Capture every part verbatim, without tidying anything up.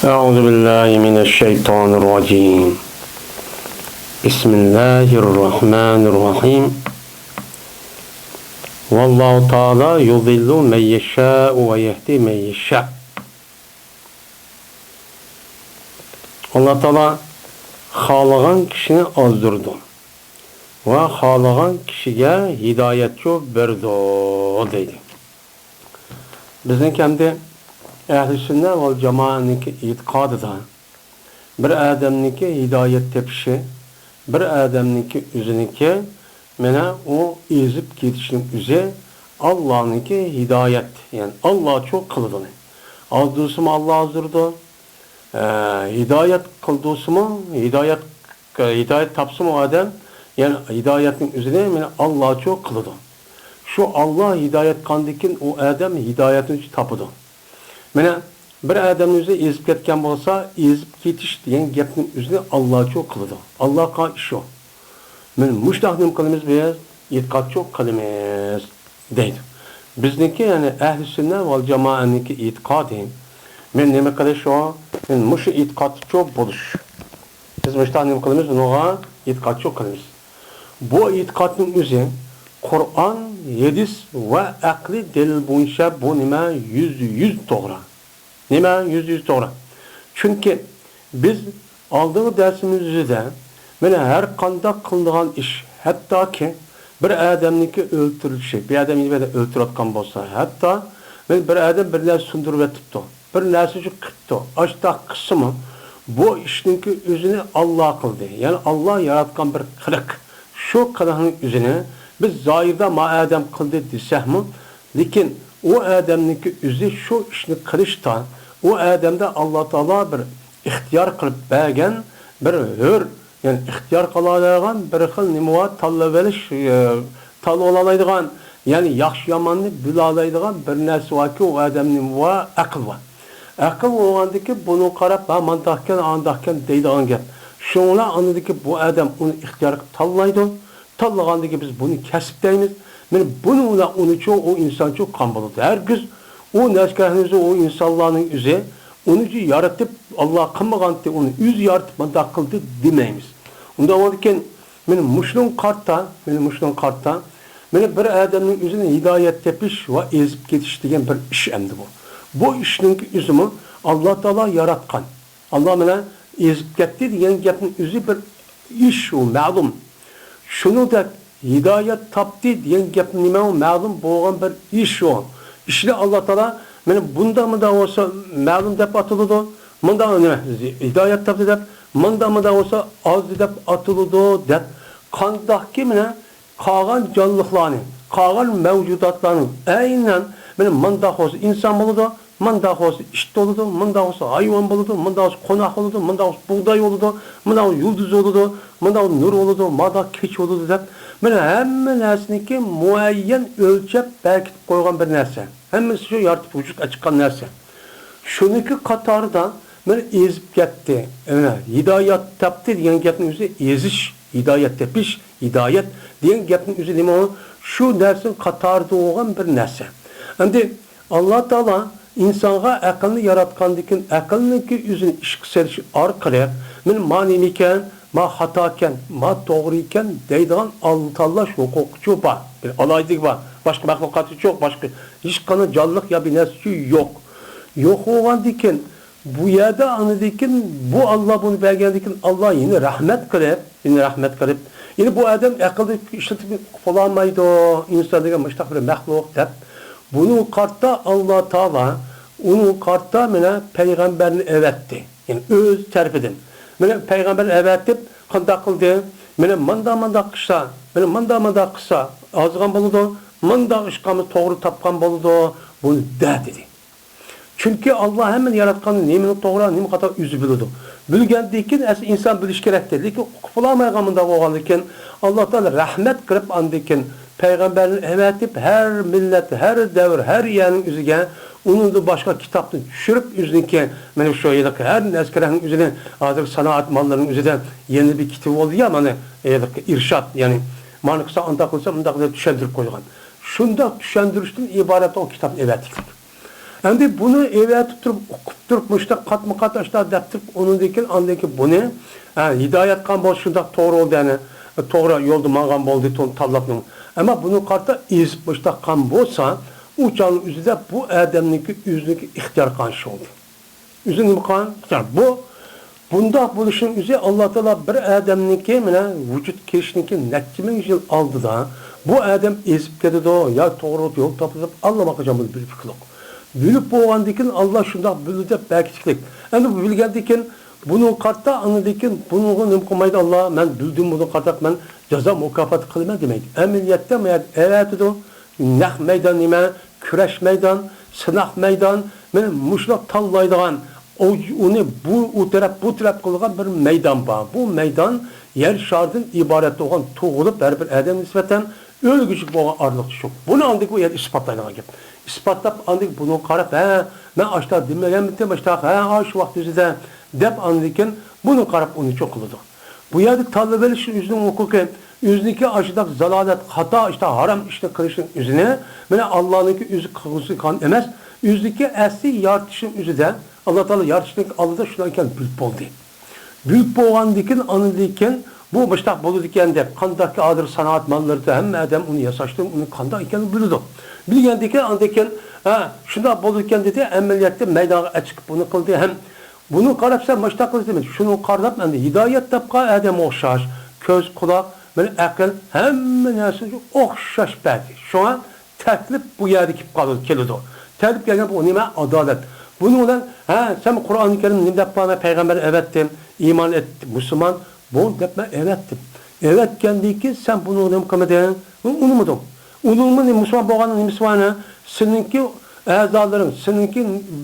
أعوذ بالله من الشيطان الرجيم. بسم الله الرحمن الرحيم. والله تعالى يضل من يشاء ويهدي من يشاء. ئاللا تائالا خالىغان كىشىنى ئازدۇرىدۇ ۋە خالىغان كىشىگە ھىدايەتچۇ بېرىدۇ، دەيدۇ. بىزنىڭكى ئەمدى ئەھلى سۈننە ۋەل جامائەنىڭكى ئېتىقادىدا بىر ئادەمنىڭكى ھىدايەت تېپىشى، بىر ئادەمنىڭكى ئۆزىنىڭكى، مانا ئۇ ئېزىپ كېتىشنىڭ ئۆزى ئاللانىڭكى ھىدايەت، يەنى ئاللاچۇ قىلىدۇ. ئازدۇرسىمۇ ئاللا ئازدۇرىدۇ، ئە، ھىدايەت قىلدۇرسىمۇ، ھىدايەت، ھىدايەت تاپسىمۇ ئادەم، يەنى ھىدايەتنىڭ ئۆزىنى مانا ئاللاچۇ قىلىدۇ. شۇ ئاللا ھىدايەت قىلغاندىن كېيىن ئۇ ئادەم ھىدايەتنى ئۆزى تاپىدۇ. مانا بىر ئادەمنىڭ ئۆزى ئېزىپ كەتكەن بولسا، ئېزىپ كېتىش دېگەن گەپنىڭ ئۆزىنى ئاللاچۇ قىلىدۇ. ئاللا قىلغان ئىش شۇ. مانا مۇشۇنداق نېمە قىلىمىز بىز؟ ئېتىقادچۇ قىلىمىز، دەيدۇ. بىزنىڭكى، يەنى ئەھلى سۈننە ۋەل جامائەنىڭكى ئېتىقادى، مانا نېمە قىلىش ئۇ؟ مانا مۇشۇ ئېتىقادچۇ بولۇش. بىز مۇشۇنداق نېمە قىلىمىز؟ بۇنىڭغا ئېتىقادچۇ قىلىمىز. بۇ ئېتىقادنىڭ ئۆزى قۇرئان، ھەدىس ۋە ئەقلىي دەلىل بويىچە بۇ نېمە يۈزدە يۈز توغرا. نېمە يۈزدە يۈز توغرا؟ چۈنكى بىز ئالدىنقى دەرسىمىزدە مانا ھەر قانداق قىلىنىدىغان ئىش، ھەتتاكى بىر ئادەمنىڭكى ئۆلتۈرۈلۈشى، بىر ئادەم يەنە بىر ئادەم ئۆلتۈرۈۋاتقان بولسا، ھەتتا مانا بىر ئادەم بىر نەرسە سۇندۇرۇۋېتىپتۇ، بىر نەرسە ئۈچۈن قىپتۇ، ئاشتاق قىلسىمۇ، بۇ ئىشنىڭكى ئۆزىنى ئاللا قىلدى. يەنى ئاللا ياراتقان بىر قىلىق. شۇ قىلىقنىڭ ئۆزىنى بىز زاھىردا ما ئادەم قىلدى دېسەكمۇ، لېكىن ئۇ ئادەمنىڭكى ئۆزى شۇ ئىشنى قىلىشتا، ئۇ ئادەمدە ئاللا تائالا بىر ئىختىيار قىلىپ بەرگەن بىر ھۆر، يەنى ئىختىيار قىلالايدىغان بىر خىل نېمە بار، تاللىۋېلىش، ئى، تاللىۋالالايدىغان، يەنى ياخشى-ياماننى بىلالايدىغان بىر نەرسە باركى، ئۇ ئادەمنىڭ نېمە بار؟ ئەقلى بار. ئەقىل بولغاندىكى بۇنىڭغا قاراپ، ھە، مانداقكەن، ئانداقكەن دەيدىغان گەپ. شۇڭلا ئاندىكى بۇ ئادەم ئۇنى ئىختىيار قىلىپ تاللايدۇ. تاللىغاندىكى بىز بۇنى كەسىپ دەيمىز. مانا بۇنىڭ بىلەن ئۇنىچۇ، ئۇ ئىنسانچۇ قان بولىدۇ. ھەرگىز ئۇ نەرسىگە ئۆزى، ئۇ ئىنسانلارنىڭ ئۆزى ئۇنى يارىتىپ، ئاللا قىلمىغانتى، ئۇنى ئۆزى يارىتىپ مۇنداق قىلدى دېمەيمىز. ئۇنداق بولغاندىكىن، مانا مۇشۇنىڭغا قارىتا، مانا مۇشۇنىڭغا قارىتا، مانا بىر ئادەمنىڭ ئۆزىنى ھىدايەت تېپىش ۋە ئېزىپ كېتىش دېگەن بىر ئىش ئەمدى بۇ. بۇ ئىشنىڭكى ئۆزىمۇ ئاللا تائالا ياراتقان. ئاللا مانا ئېزىپ كەتتى دېگەن گەپنىڭ ئۆزى بىر ئىش، ئۇ مەلۇم. شۇنىڭدەك ھىدايەت تاپتى دېگەن گەپ نېمە؟ ئۇ مەلۇم بولغان بىر ئىش ئۇ. ئىشنى ئاللا تائالا مانا بۇنداق، مۇنداق بولسا مەلۇم دەپ ئاتىلىدۇ، مۇنداق نېمە، ھىدايەت تاپتى دەپ، مۇنداق، مۇنداق بولسا ئازدى دەپ ئاتىلىدۇ دەپ، قانداقكى مانا قالغان جانلىقلارنى، قالغان مەۋجۇداتلارنى ئەينەن مانا مۇنداق بولسا ئىنسان بولىدۇ، مۇنداق بولسا ئىت بولىدۇ، مۇنداق بولسا ھايۋان بولىدۇ، مۇنداق بولسا قوناق بولىدۇ، مۇنداق بولسا بۇغداي بولىدۇ، مۇنداق بولسا يۇلدۇز بولىدۇ، مۇنداق بولسا نۇر بولىدۇ، مۇنداق كېچە بولىدۇ دەپ، مانا ھەممە نەرسىنىڭكى مۇئەييەن ئۆلچەپ بەركىتىپ قويغان بىر نەرسە. ھەممىسى شۇ يارىتىپ ۋۇجۇدقا چىققان نەرسە. شۇنىڭكى قاتارىدا مانا ئېزىپ كەتتى، مانا ھىدايەت تاپتى دېگەن گەپنىڭ ئۆزى ئېزىش، ھىدايەت تېپىش، ھىدايەت دېگەن گەپنىڭ ئۆزى نېمە؟ شۇ نەرسىنىڭ قاتارىدا بولغان بىر نەرسە. ئەمدى ئاللا تائالا ئىنسانغا ئەقىلنى ياراتقاندىن كېيىن، ئەقىلنىڭكى ئۆزىنى ئىشقا سېلىش ئارقىلىق، مانا، ما نېمىكەن، ما خاتاكەن، ما توغرا ئىكەن دەيدىغان ئال-، تاللاش ھوقۇقىچۇ بار، بىر ئالاھىدىلىكى بار. باشقا مەخلۇقاتچۇ يوق، باشقا ھېچقانداق جانلىق يا بىر نەرسىچۇ يوق. يوق بولغاندىن كېيىن، بۇ يەردە ئاندىن كېيىن بۇ ئاللا بۇنى بەرگەندىن كېيىن ئاللا يەنە رەھمەت قىلىپ، يەنە رەھمەت قىلىپ، يەنە بۇ ئادەم ئەقىلنى ئىشلىتىپ قىلالمايدۇ، ئىنسان دېگەن مۇشۇنداق بىر مەخلۇق دەپ، بۇنىڭغا قارىتا ئاللا تائالا ئۇنىڭغا قارىتا مانا پەيغەمبەرنى ئەۋەتتى. يەنى ئۆز تەرىپىدىن. مانا پەيغەمبەرنى ئەۋەتىپ قانداق قىلدى؟ مانا مانداق مانداق قىلسا، مانا مانداق مانداق قىلسا ئازغان بولىدۇ، مانداق ئىش قىلسا توغرا تاپقان بولىدۇ، بۇنى دە دېدى. چۈنكى ئاللا ھەممىنى ياراتقان، نېمىنى توغرا، نېمە خاتا ئۆزى بىلىدۇ. بىلگەندىن كېيىن ئەسلى ئىنسان بىلىشى كېرەكتى. لېكىن ئۇقۇپ بولالمايدىغان مۇنداق بولغاندىن كېيىن، ئاللا تائالا رەھمەت قىلىپ، ئاندىن كېيىن پەيغەمبەرنى ئەۋەتىپ، ھەر مىللەت، ھەر دەۋر، ھەر يەرنىڭ ئۆزىگە ئۇنىڭدىن باشقا كىتابنى چۈشۈرۈپ، ئۆزىنىڭكى، مانا شۇ ھېلىقى ھەر نەسكىرەڭ ئۆزىنى، ھازىرقى سانائەت ماللىرىنىڭ ئۆزىدە يەنە بىر كىتاب بولدى يا، مانا ھېلىقى ئىرشاد، يەنى مانا قىلسا ئانداق قىلسا مۇنداق دەپ چۈشەندۈرۈپ قويغان. شۇنداق چۈشەندۈرۈشتىن ئىبارەت ئۇ كىتابنى ئەۋەتتى. ئەمدى بۇنى ئېۋەتىپ تۇرۇپ، ئوقۇپ تۇرۇپ، مۇشۇنداق قاتمۇ قات ئاشۇنداق دەپ تۇرۇپ، ئۇنىڭدىن كېيىن، ئاندىن كېيىن بۇنى، ھە، ھىدايەت قىلغان بولسا شۇنداق توغرا بولدى، يەنى توغرا يولدا ماڭغان بولدى، تو-، تاللاپنىڭ. ئەمما بۇنى قارىتا ئېزىپ مۇشۇنداق قىلغان بولسا، ئۇ چاغنىڭ ئۆزىدە بۇ ئادەمنىڭكى ئۆزىنىڭكى ئىختىيار قىلغان ئىشى بولدى. ئۆزى نېمە قىلغان؟ بۇ، بۇنداق بولۇشنىڭ ئۆزى ئاللا تائالا بىر ئادەمنىڭكى مانا ۋۇجۇد كېلىشنىڭكى نەچچە مىڭ يىل ئالدىدا بۇ ئادەم ئېزىپ كېتىدۇ يا توغرا يول تاپىدۇ دەپ ئاللىماقاچان بۇنى بىلىپ قىلدۇق. بىلىپ بولغاندىن كېيىن ئاللا شۇنداق بىلدى دەپ بەكىچىكلىك. ئەمدى بۇ بىلگەندىن كېيىن بۇنىڭغا قارىتا ئاندىن كېيىن بۇنىڭغا نېمە قىلمايدۇ ئاللا، مەن بىلدىم بۇنىڭغا قارىتا مەن جازا مۇكاپات قىلىمەن دېمەيدۇ. ئەمەلىيەتتە مانا ئەۋەتىدۇ. نەق مەيدان نېمە؟ كۈرەش مەيدان، سىناق مەيدان، مانا مۇشۇلار تاللايدىغان، ئۇ، ئۇنى بۇ، ئۇ تەرەپ، بۇ تەرەپ قىلىدىغان بىر مەيدان بار. بۇ مەيدان يەر شارىدىن ئىبارەت بولغان، تۇغۇلۇپ ھەر بىر ئادەمگە نىسبەتەن ئۆلگۈچىلىك بولغان ئارىلىقتا شۇ. بۇنى ئاندىن كېيىن ئۇ يەردە ئىسپاتلايدىغان گەپ. ئىسپاتلاپ، ئاندىن كېيىن بۇنىڭغا قاراپ، ھە، مەن ئاشۇنداق دېمىگەنمىدىم، ئاشۇنداق، ھە، ئاشۇ ۋاقىت ئۆزىدە، دەپ ئاندىن كېيىن بۇنىڭغا قاراپ ئۇنى چوقۇلىدۇ. بۇ يەردە تاللىۋېلىش ئۆزىنىڭ ھوقۇقى، ئۆزىنىڭكى ئاشۇنداق زالالەت، خاتا ئىشتا ھارام ئىشنى قىلىشنىڭ ئۆزىنى، مانا، ئاللانىڭكى ئۆزى قىلغۇسى قىلغان ئەمەس، ئۆزىنىڭكى ئەسلى يارىتىشنىڭ ئۆزىدە، ئاللا تائالا يارىتىشنىڭ ئالدىدا شۇنداق ئىكەنلىكى بىلىپ بولدى. بىلىپ بولغاندىن كېيىن، ئاندىن كېيىن بۇ مۇشۇنداق بولىدىكەن دەپ، قانداقكى ھازىر سانائەت ماللىرىدا ھەممە ئادەم ئۇنى ياساشتىن، ئۇنى قانداق ئىكەنلىكىنى بىلىدۇ. بىلگەندىن كېيىن، ئاندىن كېيىن، ھە، شۇنداق بولىدىكەن دېدى، ئەمەلىيەتتە مەيدانغا ئەچىقىپ بۇنى قىلدى ھەم بۇنى قاراپ سەن مۇشۇنداق قىلىسەن، شۇنى قاراپ ئەمدى ھىدايەت تاپقان ئادەمگە ئوخشاش، كۆز، قۇلاق، مانا ئەقىل، ھەممە نەرسىگە ئوخشاش بەردى. شۇڭا تەكلىپ بۇ يەردە كېلىپ قالىدۇ، كېلىدۇ. تەكلىپ كەلگەن بۇ نېمە؟ ئادالەت. بۇنىڭ بىلەن، ھە، سەن قۇرئانى كەرىم نېمە دەپ قالغان؟ پەيغەمبەر ئەۋەتتىم، ئىمان ئېيتتىم، مۇسۇلمان بول دەپ مەن ئەۋەتتىم. ئەۋەتكەندىن كېيىن سەن بۇنى نېمە قىلمىدىڭ؟ ئۇنىمىدىڭ. ئۇنىڭمۇ نېمە، مۇسۇلمان بولغاننىڭ نېمىسى بار؟ سېنىڭكى ئەزالىرىڭ، سېنىڭكى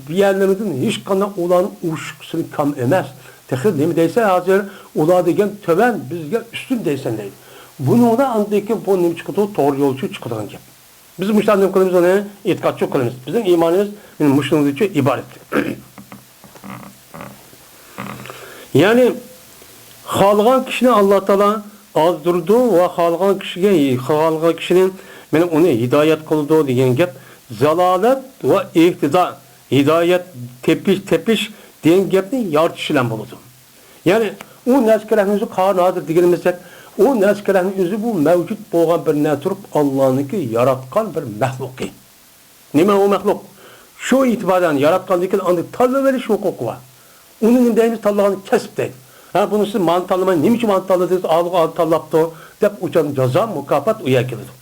بىيەنلىرىڭدىن ھېچقانداق ئۇلارنىڭ ئوشۇقى سېنىڭ كەم ئەمەس. تېخى نېمە دەيسەن ھازىر؟ ئۇلار دېگەن تۆۋەن، بىز دېگەن ئۈستۈن دەيسەن دەيدۇ. بۇنىڭدا ئاندىن كېيىن بۇ نېمە چىقىدۇ؟ توغرا يولچۇ چىقىدىغان گەپ. بىز مۇشۇنداق نېمە قىلىمىز ئۇنى؟ ئېتىقادچۇ قىلىمىز. بىزنىڭ ئىمانىمىز مانا مۇشۇنىڭدىنچۇ ئىبارەت. يەنى خالىغان كىشىنى ئاللا تائالا ئازدۇرىدۇ ۋە خالىغان كىشىگە، خالىغان كىشىنى مانا ئۇنى ھىدايەت قىلىدۇ دېگەن گەپ. زالالەت ۋە ئىھتىدا، ھىدايەت تېپىش، تېپىش دېگەن گەپنى يارىتىش بىلەن بولىدۇ. يەنى ئۇ نەرسە كېرەكنى ئۆزى قارىنى ھازىر دېگىنىمىزدەك، ئۇ نەرسە كېرەكنى ئۆزى بۇ مەۋجۇت بولغان بىر نەرسە تۇرۇپ، ئاللانىڭكى ياراتقان بىر مەخلۇقى. نېمە ئۇ مەخلۇق؟ شۇ ئېتىبارەن ياراتقاندىن كېيىن ئاندىن تاللىۋېلىش ھوقۇقى بار. ئۇنى نېمە دەيمىز؟ تاللىغان كەسىپ دەيدۇ. ھە، بۇنى سىز مانا تاللىماي، نېمە ئۈچۈن مانا تاللىدىڭىز، ئالغا تاللاپتۇ، دەپ ئۇ چاغدا جازا، مۇكاپات ئۇ يەرگە كېلىدۇ.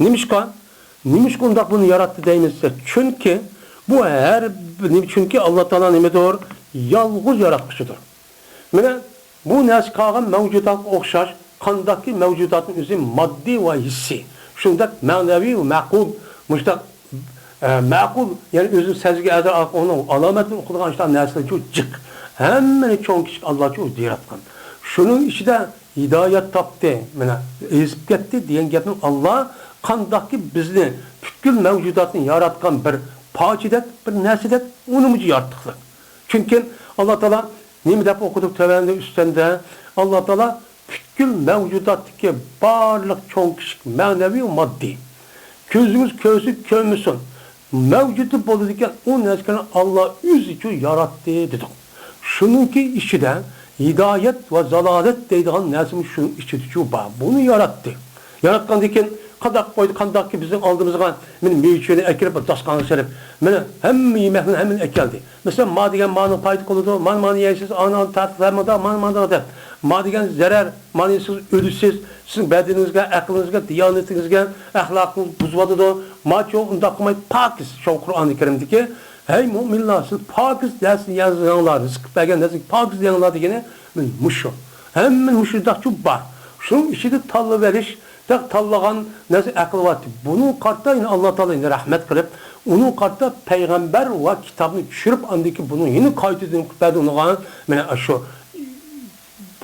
نېمىشقا؟ نېمىشقا ئۇنداق بۇنى ياراتتى دەيمىز دېسە، چۈنكى بۇ ھەر بىر نېمە، چۈنكى ئاللا تائالا نېمىدۇر؟ يالغۇز ياراتقۇچىدۇر. مانا بۇ نەرسە قالغان مەۋجۇداتقا ئوخشاش، قانداقكى مەۋجۇداتنىڭ ئۆزى ماددىي ۋە ھېسسىي، شۇنداق مەنىۋى ۋە مەقۇل، مۇشۇنداق، ئە، مەقۇل، يەنى ئۆزىنىڭ سەزگۈ ئەزا ئارقىلىق ئۇنىڭ ئالامەتلىرىنى ئۇقىدىغان ئىشلار نەرسىلەر جىق. ھەممىنى چوڭ كىچىك ئاللاچۇ ئۆزى ياراتقان. شۇنىڭ ئىچىدە ھىدايەت تاپتى، مانا، ئېزىپ كەتتى دېگەن گەپنىڭ ئاللا قانداقكى بىزنى پۈتكۈل مەۋجۇداتنى ياراتقان بىر پارچىدەك، بىر نەرسىدەك، ئۇنىمۇ ياراتتۇق. چۈنكى ئاللا تائالا نېمە دەپ ئوقۇدۇق تۆۋەندە، ئۈستەندە؟ ئاللا تائالا پۈتكۈل مەۋجۇداتتىكى بارلىق چوڭ كىچىك مەنىۋى ۋە ماددىي، كۆزىڭىز كۆرسۇن كۆرمىسۇن، مەۋجۇت بولىدىكەن ئۇ نەرسىلەرنى ئاللا ئۆزىچۇ ياراتتى دېدۇق. شۇنىڭكى ئىچىدە ھىدايەت ۋە زالالەت دەيدىغان نەرسىمۇ شۇنىڭ ئىچىدىچۇ بار. بۇنى ياراتتى. ياراتقاندىن كېيىن قانداق قويدى، قانداقكى بىزنىڭ ئالدىمىزغا مانا مېۋە-چۆۋىنى ئەكىرىپ، بىر داستىخانغا سېلىپ، مانا ھەممە يېمەكلەرنى ھەممىنى ئەكەلدى. مەسىلەن، ما دېگەن مانىڭ پايدا قىلىدۇ، مانا، مانى يەيسىز، ئانا، ئانا تەتۈر، مانا، مانا، مانا دەپ. ما دېگەن زەرەر، مانا سىز ئۆلىسىز، سىزنىڭ بەدىنىڭىزگە، ئەقلىڭىزگە، دىيانىتىڭىزگە، ئەخلاقىڭىزنى بۇزۇۋاتىدۇ. ما چوڭ ئۇنداق قىلماي، پاكىز. شۇ قۇرئانى كەرىمدىكى، ھەي مۆمىنلار، سىز پاكىز نەرسىنى يەڭلار، رىزىق بەرگەن نەرسىگە پاكىز يەڭلار دېگىنى مۇشۇ. ھەممە مۇشۇنداقچۇ بار. شۇنىڭ ئىچىدە تاللىۋېلىش، تاللىغان نەرسە ئەقىل ۋاقتى. بۇنىڭ قارىتا يەنە ئاللا تائالا يەنە رەھمەت قىلىپ، ئۇنىڭ قارىتا پەيغەمبەر ۋە كىتابنى چۈشۈرۈپ، ئاندىن كېيىن بۇنى يەنە قايتىدىن قىلىپ بەردى ئۇنىڭغا. مانا شۇ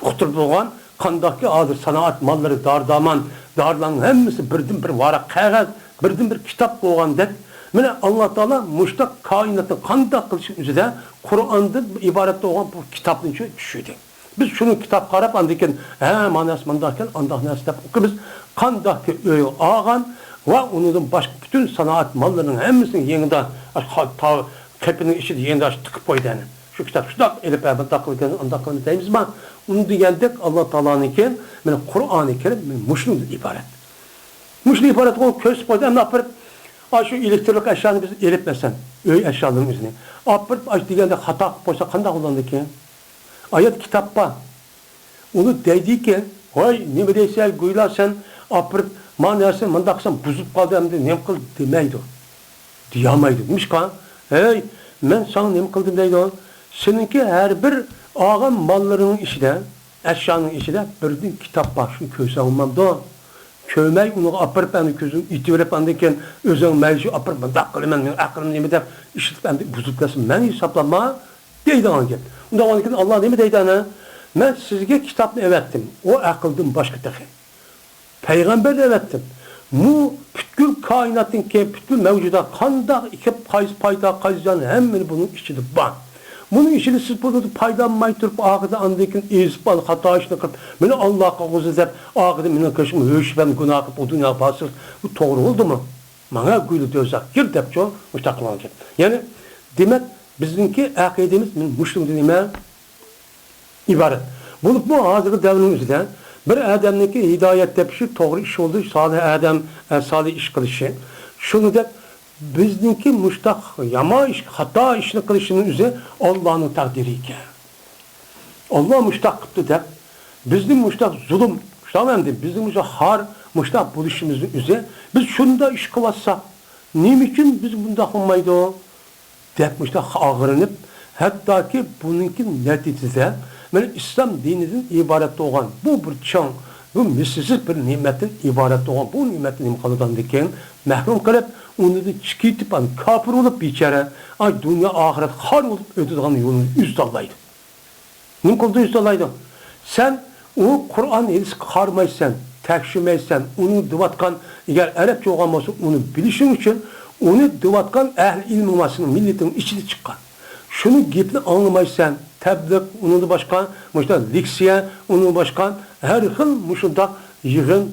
ئۇقتۇرۇپ بولغان قانداقكى ھازىر سانائەت ماللىرى، دارى-دارمان، دارىلارنىڭ ھەممىسى بىردىن بىر ۋاراق قەغەز، بىردىن بىر كىتاب بولغاندەك، مانا ئاللا تائالا مۇشۇنداق كائىناتنى قانداق قىلىش ئۆزىدە قۇرئاندىن ئىبارەت بولغان بۇ كىتابنى چۈشۈردى. بىز شۇنى كىتاب قاراپ، ئاندىن كېيىن، ھە، ماناسى مۇنداق ئىكەن، ئانداق نەرسە دەپ ئوقۇيمىز. قانداقكى ئۆي ئالغان، ۋە ئۇنىڭدىن باشقا پۈتۈن سانائەت ماللىرىنىڭ ھەممىسىنى يېڭىدا، ئاشۇ قا-، تا-، قېپىنىڭ ئىچىدە يېڭىدا ئاشۇ تىقىپ قويدى ئەنە. شۇ كىتاب شۇنداق ئېلىپ، ھە، بۇنداق قىلغىن، ئانداق قىلغىن دەيمىزما؟ ئۇنى دېگەندەك، ئاللا تائالانىڭكى، مانا، قۇرئانى كەرىم، مانا، مۇشۇنىڭدىن ئىبارەت. مۇشۇنى ئىبارەت قىلىپ كۆرسىتىپ قويدى، ئەمدى ئاپىرىپ، ئاشۇ ئېلېكتىرلىق ئەشيانى بىز ئېلىپ، مەسىلەن، ئۆي ئەشيالىرىنىڭ ئۆزىنى ئاپىرىپ، ئاشۇ دېگەندەك خاتا قىلىپ قويسا قانداق بولامدىكىن؟ ئايەت كىتاب بار. ئۇنى دەيدىكەن، ۋاي، نېمە دەيسەن، گويلا سەن ئاپىرىپ، ما نەرسىنى مۇنداق قىلسام بۇزۇلۇپ قالدى، ئەمدى نېمە قىل دېمەيدۇ. دېيەلمەيدۇ. نېمىشقا؟ ھەي، مەن ساڭا نېمە قىلدىم دەيدۇ. سېنىڭكى ھەر بىر ئالغان ماللىرىڭنىڭ ئىچىدە، ئەشيانىڭ ئىچىدە بىردىن كىتاب بار، شۇنى كۆرسەڭ بولمامدۇ؟ كۆرمەي ئۇنىڭغا ئاپىرىپ، ئەمدى كۆزۈڭ ئېتىۋېرىپ، ئاندىن كېيىن ئۆزۈڭ مەيلىچە ئاپىرىپ، مۇنداق قىلىمەن، مېنىڭ ئەقلىم نېمە دەپ ئىشلىتىپ، ئەمدى بۇزۇپ كەتسە مەن ھېسابلانما. دەيدىغان گەپ. ئۇنداق بولغاندىكىن ئاللا نېمە دەيدۇ ئەنە؟ مەن سىزگە كىتابنى ئەۋەتتىم. ئۇ ئەقىلدىن باشقا تېخى. پەيغەمبەرنى ئەۋەتتىم. بۇ پۈتكۈل كائىناتتىن كېيىن پۈتكۈل مەۋجۇدات قانداق ئېكىپ، قايسى پايدا، قايسى زىيان، ھەممىنى بۇنىڭ ئىچىدە بار. بۇنىڭ ئىچىدە سىز بۇنىڭدىن پايدىلانماي تۇرۇپ، ئاخىرىدا ئاندىن كېيىن ئېزىپ، خاتا ئىشنى قىلىپ، مېنى ئاللا قىلغۇزدى دەپ، ئاخىرىدا مېنىڭ قېشىمغا ھۆشبەن گۇناھ قىلىپ، ئۇ دۇنياغا بارسىز، بۇ توغرا بولدىمۇ؟ ماڭا گۇيلا دوزاخ كىر دەپچۇ، مۇشۇنداق قىلغان گەپ. يەنى، دېمەك، بىزنىڭكى ئەقىدىمىز مۇشۇنىڭدىن نېمە؟ ئىبارەت. بولۇپمۇ ھازىرقى دەۋرنىڭ ئۆزىدە بىر ئادەمنىڭكى ھىدايەت تېپىشى توغرا ئىش بولدى، سالىھ ئادەم، ئە، سالىھ ئىش قىلىشى. شۇنىڭدەك بىزنىڭكى مۇشتاق يامان ئىش، خاتا ئىشنى قىلىشىنىڭ ئۆزى ئاللانىڭ تەقدىرى ئىكەن. ئاللا مۇشتاق قىپتۇ دەپ، بىزنى مۇشتاق زۇلۇم، مۇشتاق ئەمدى بىزنى مۇشتاق خار، مۇشتاق بولۇشىمىزنىڭ ئۆزى، بىز شۇنداق ئىش قىلىۋاتساق، نېمە ئۈچۈن بىز بۇنداق بولمايدۇ؟ دەپ مۇشۇنداق ئاغرىنىپ، ھەتتاكى بۇنىڭكى نەتىجىسىدە مانا ئىسلام دىنىدىن ئىبارەت بولغان بۇ بىر چىڭ، بۇ مىسلىسىز بىر نېمەتتىن ئىبارەت بولغان بۇ نېمەتنى نېمە قىلىدىغاندىكىن مەھرۇم قىلىپ، ئۇنىڭدىن چىقىۋېتىپ، ئانا كاپىر بولۇپ بىچارە، ئاي دۇنيا ئاخىرەت خار بولۇپ ئۆتىدىغان يولنى ئۆزى تاللايدۇ. نېمە قىلدى ئۆزى تاللايدۇ؟ سەن ئۇ قۇرئان ھەدىسكە قارىمايسەن، تەكشۈرمەيسەن، ئۇنىڭ دېۋاتقان، ئەگەر ئەرەبچە بولغان بولسا، ئۇنى بىلىشىڭ ئۈچۈن ئۇنى دېۋاتقان ئەھلى ئىلمىڭ بار، سېنىڭ مىللىتىڭنىڭ ئىچىدە چىققان. شۇنىڭ گېپىنى ئاڭلىمايسەن، تەبلىغ، ئۇنىڭدىن باشقا مۇشۇنداق لېكسىيە، ئۇنىڭدىن باشقا ھەر خىل مۇشۇنداق يىغىن،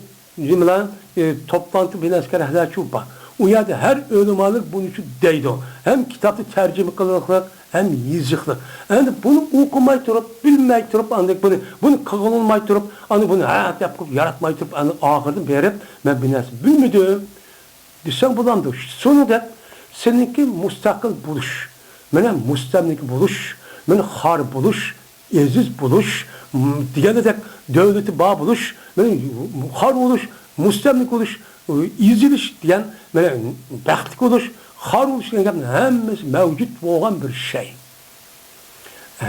نېمىلەر، ئى، توپلانتى بىنەسكەرلەرچۇ بار. ئۇ يەردە ھەر ئۆلىمالىق بۇنى شۇ دەيدۇ. ھەم كىتابنى تەرجىمە قىلىقلىق، ھەم يېزىقلىق. ئەمدى بۇنى ئوقۇماي تۇرۇپ، بىلمەي تۇرۇپ، ئاندىن بۇنى، بۇنى قىلغىلىماي تۇرۇپ، ئاندىن بۇنى ھە دەپ قويۇپ ياراتماي تۇرۇپ، ئاندىن ئاخىرىدا بېرىپ، مەن بىر نەرسە بىلمىدىم دېسەڭ بولامدۇ؟ شۇنىڭدەك سېنىڭكى مۇستەقىل بولۇش، مانا مۇستەملىكە بولۇش، مانا خار بولۇش، ئېزىز بولۇش، م، دېگەندەك دۆلىتى بار بولۇش، مانا خار بولۇش، مۇستەملىكە بولۇش، ئېزىلىش دېگەن، مانا بەختلىك بولۇش، خار بولۇش دېگەن گەپنىڭ ھەممىسى مەۋجۇت بولغان بىر شەي.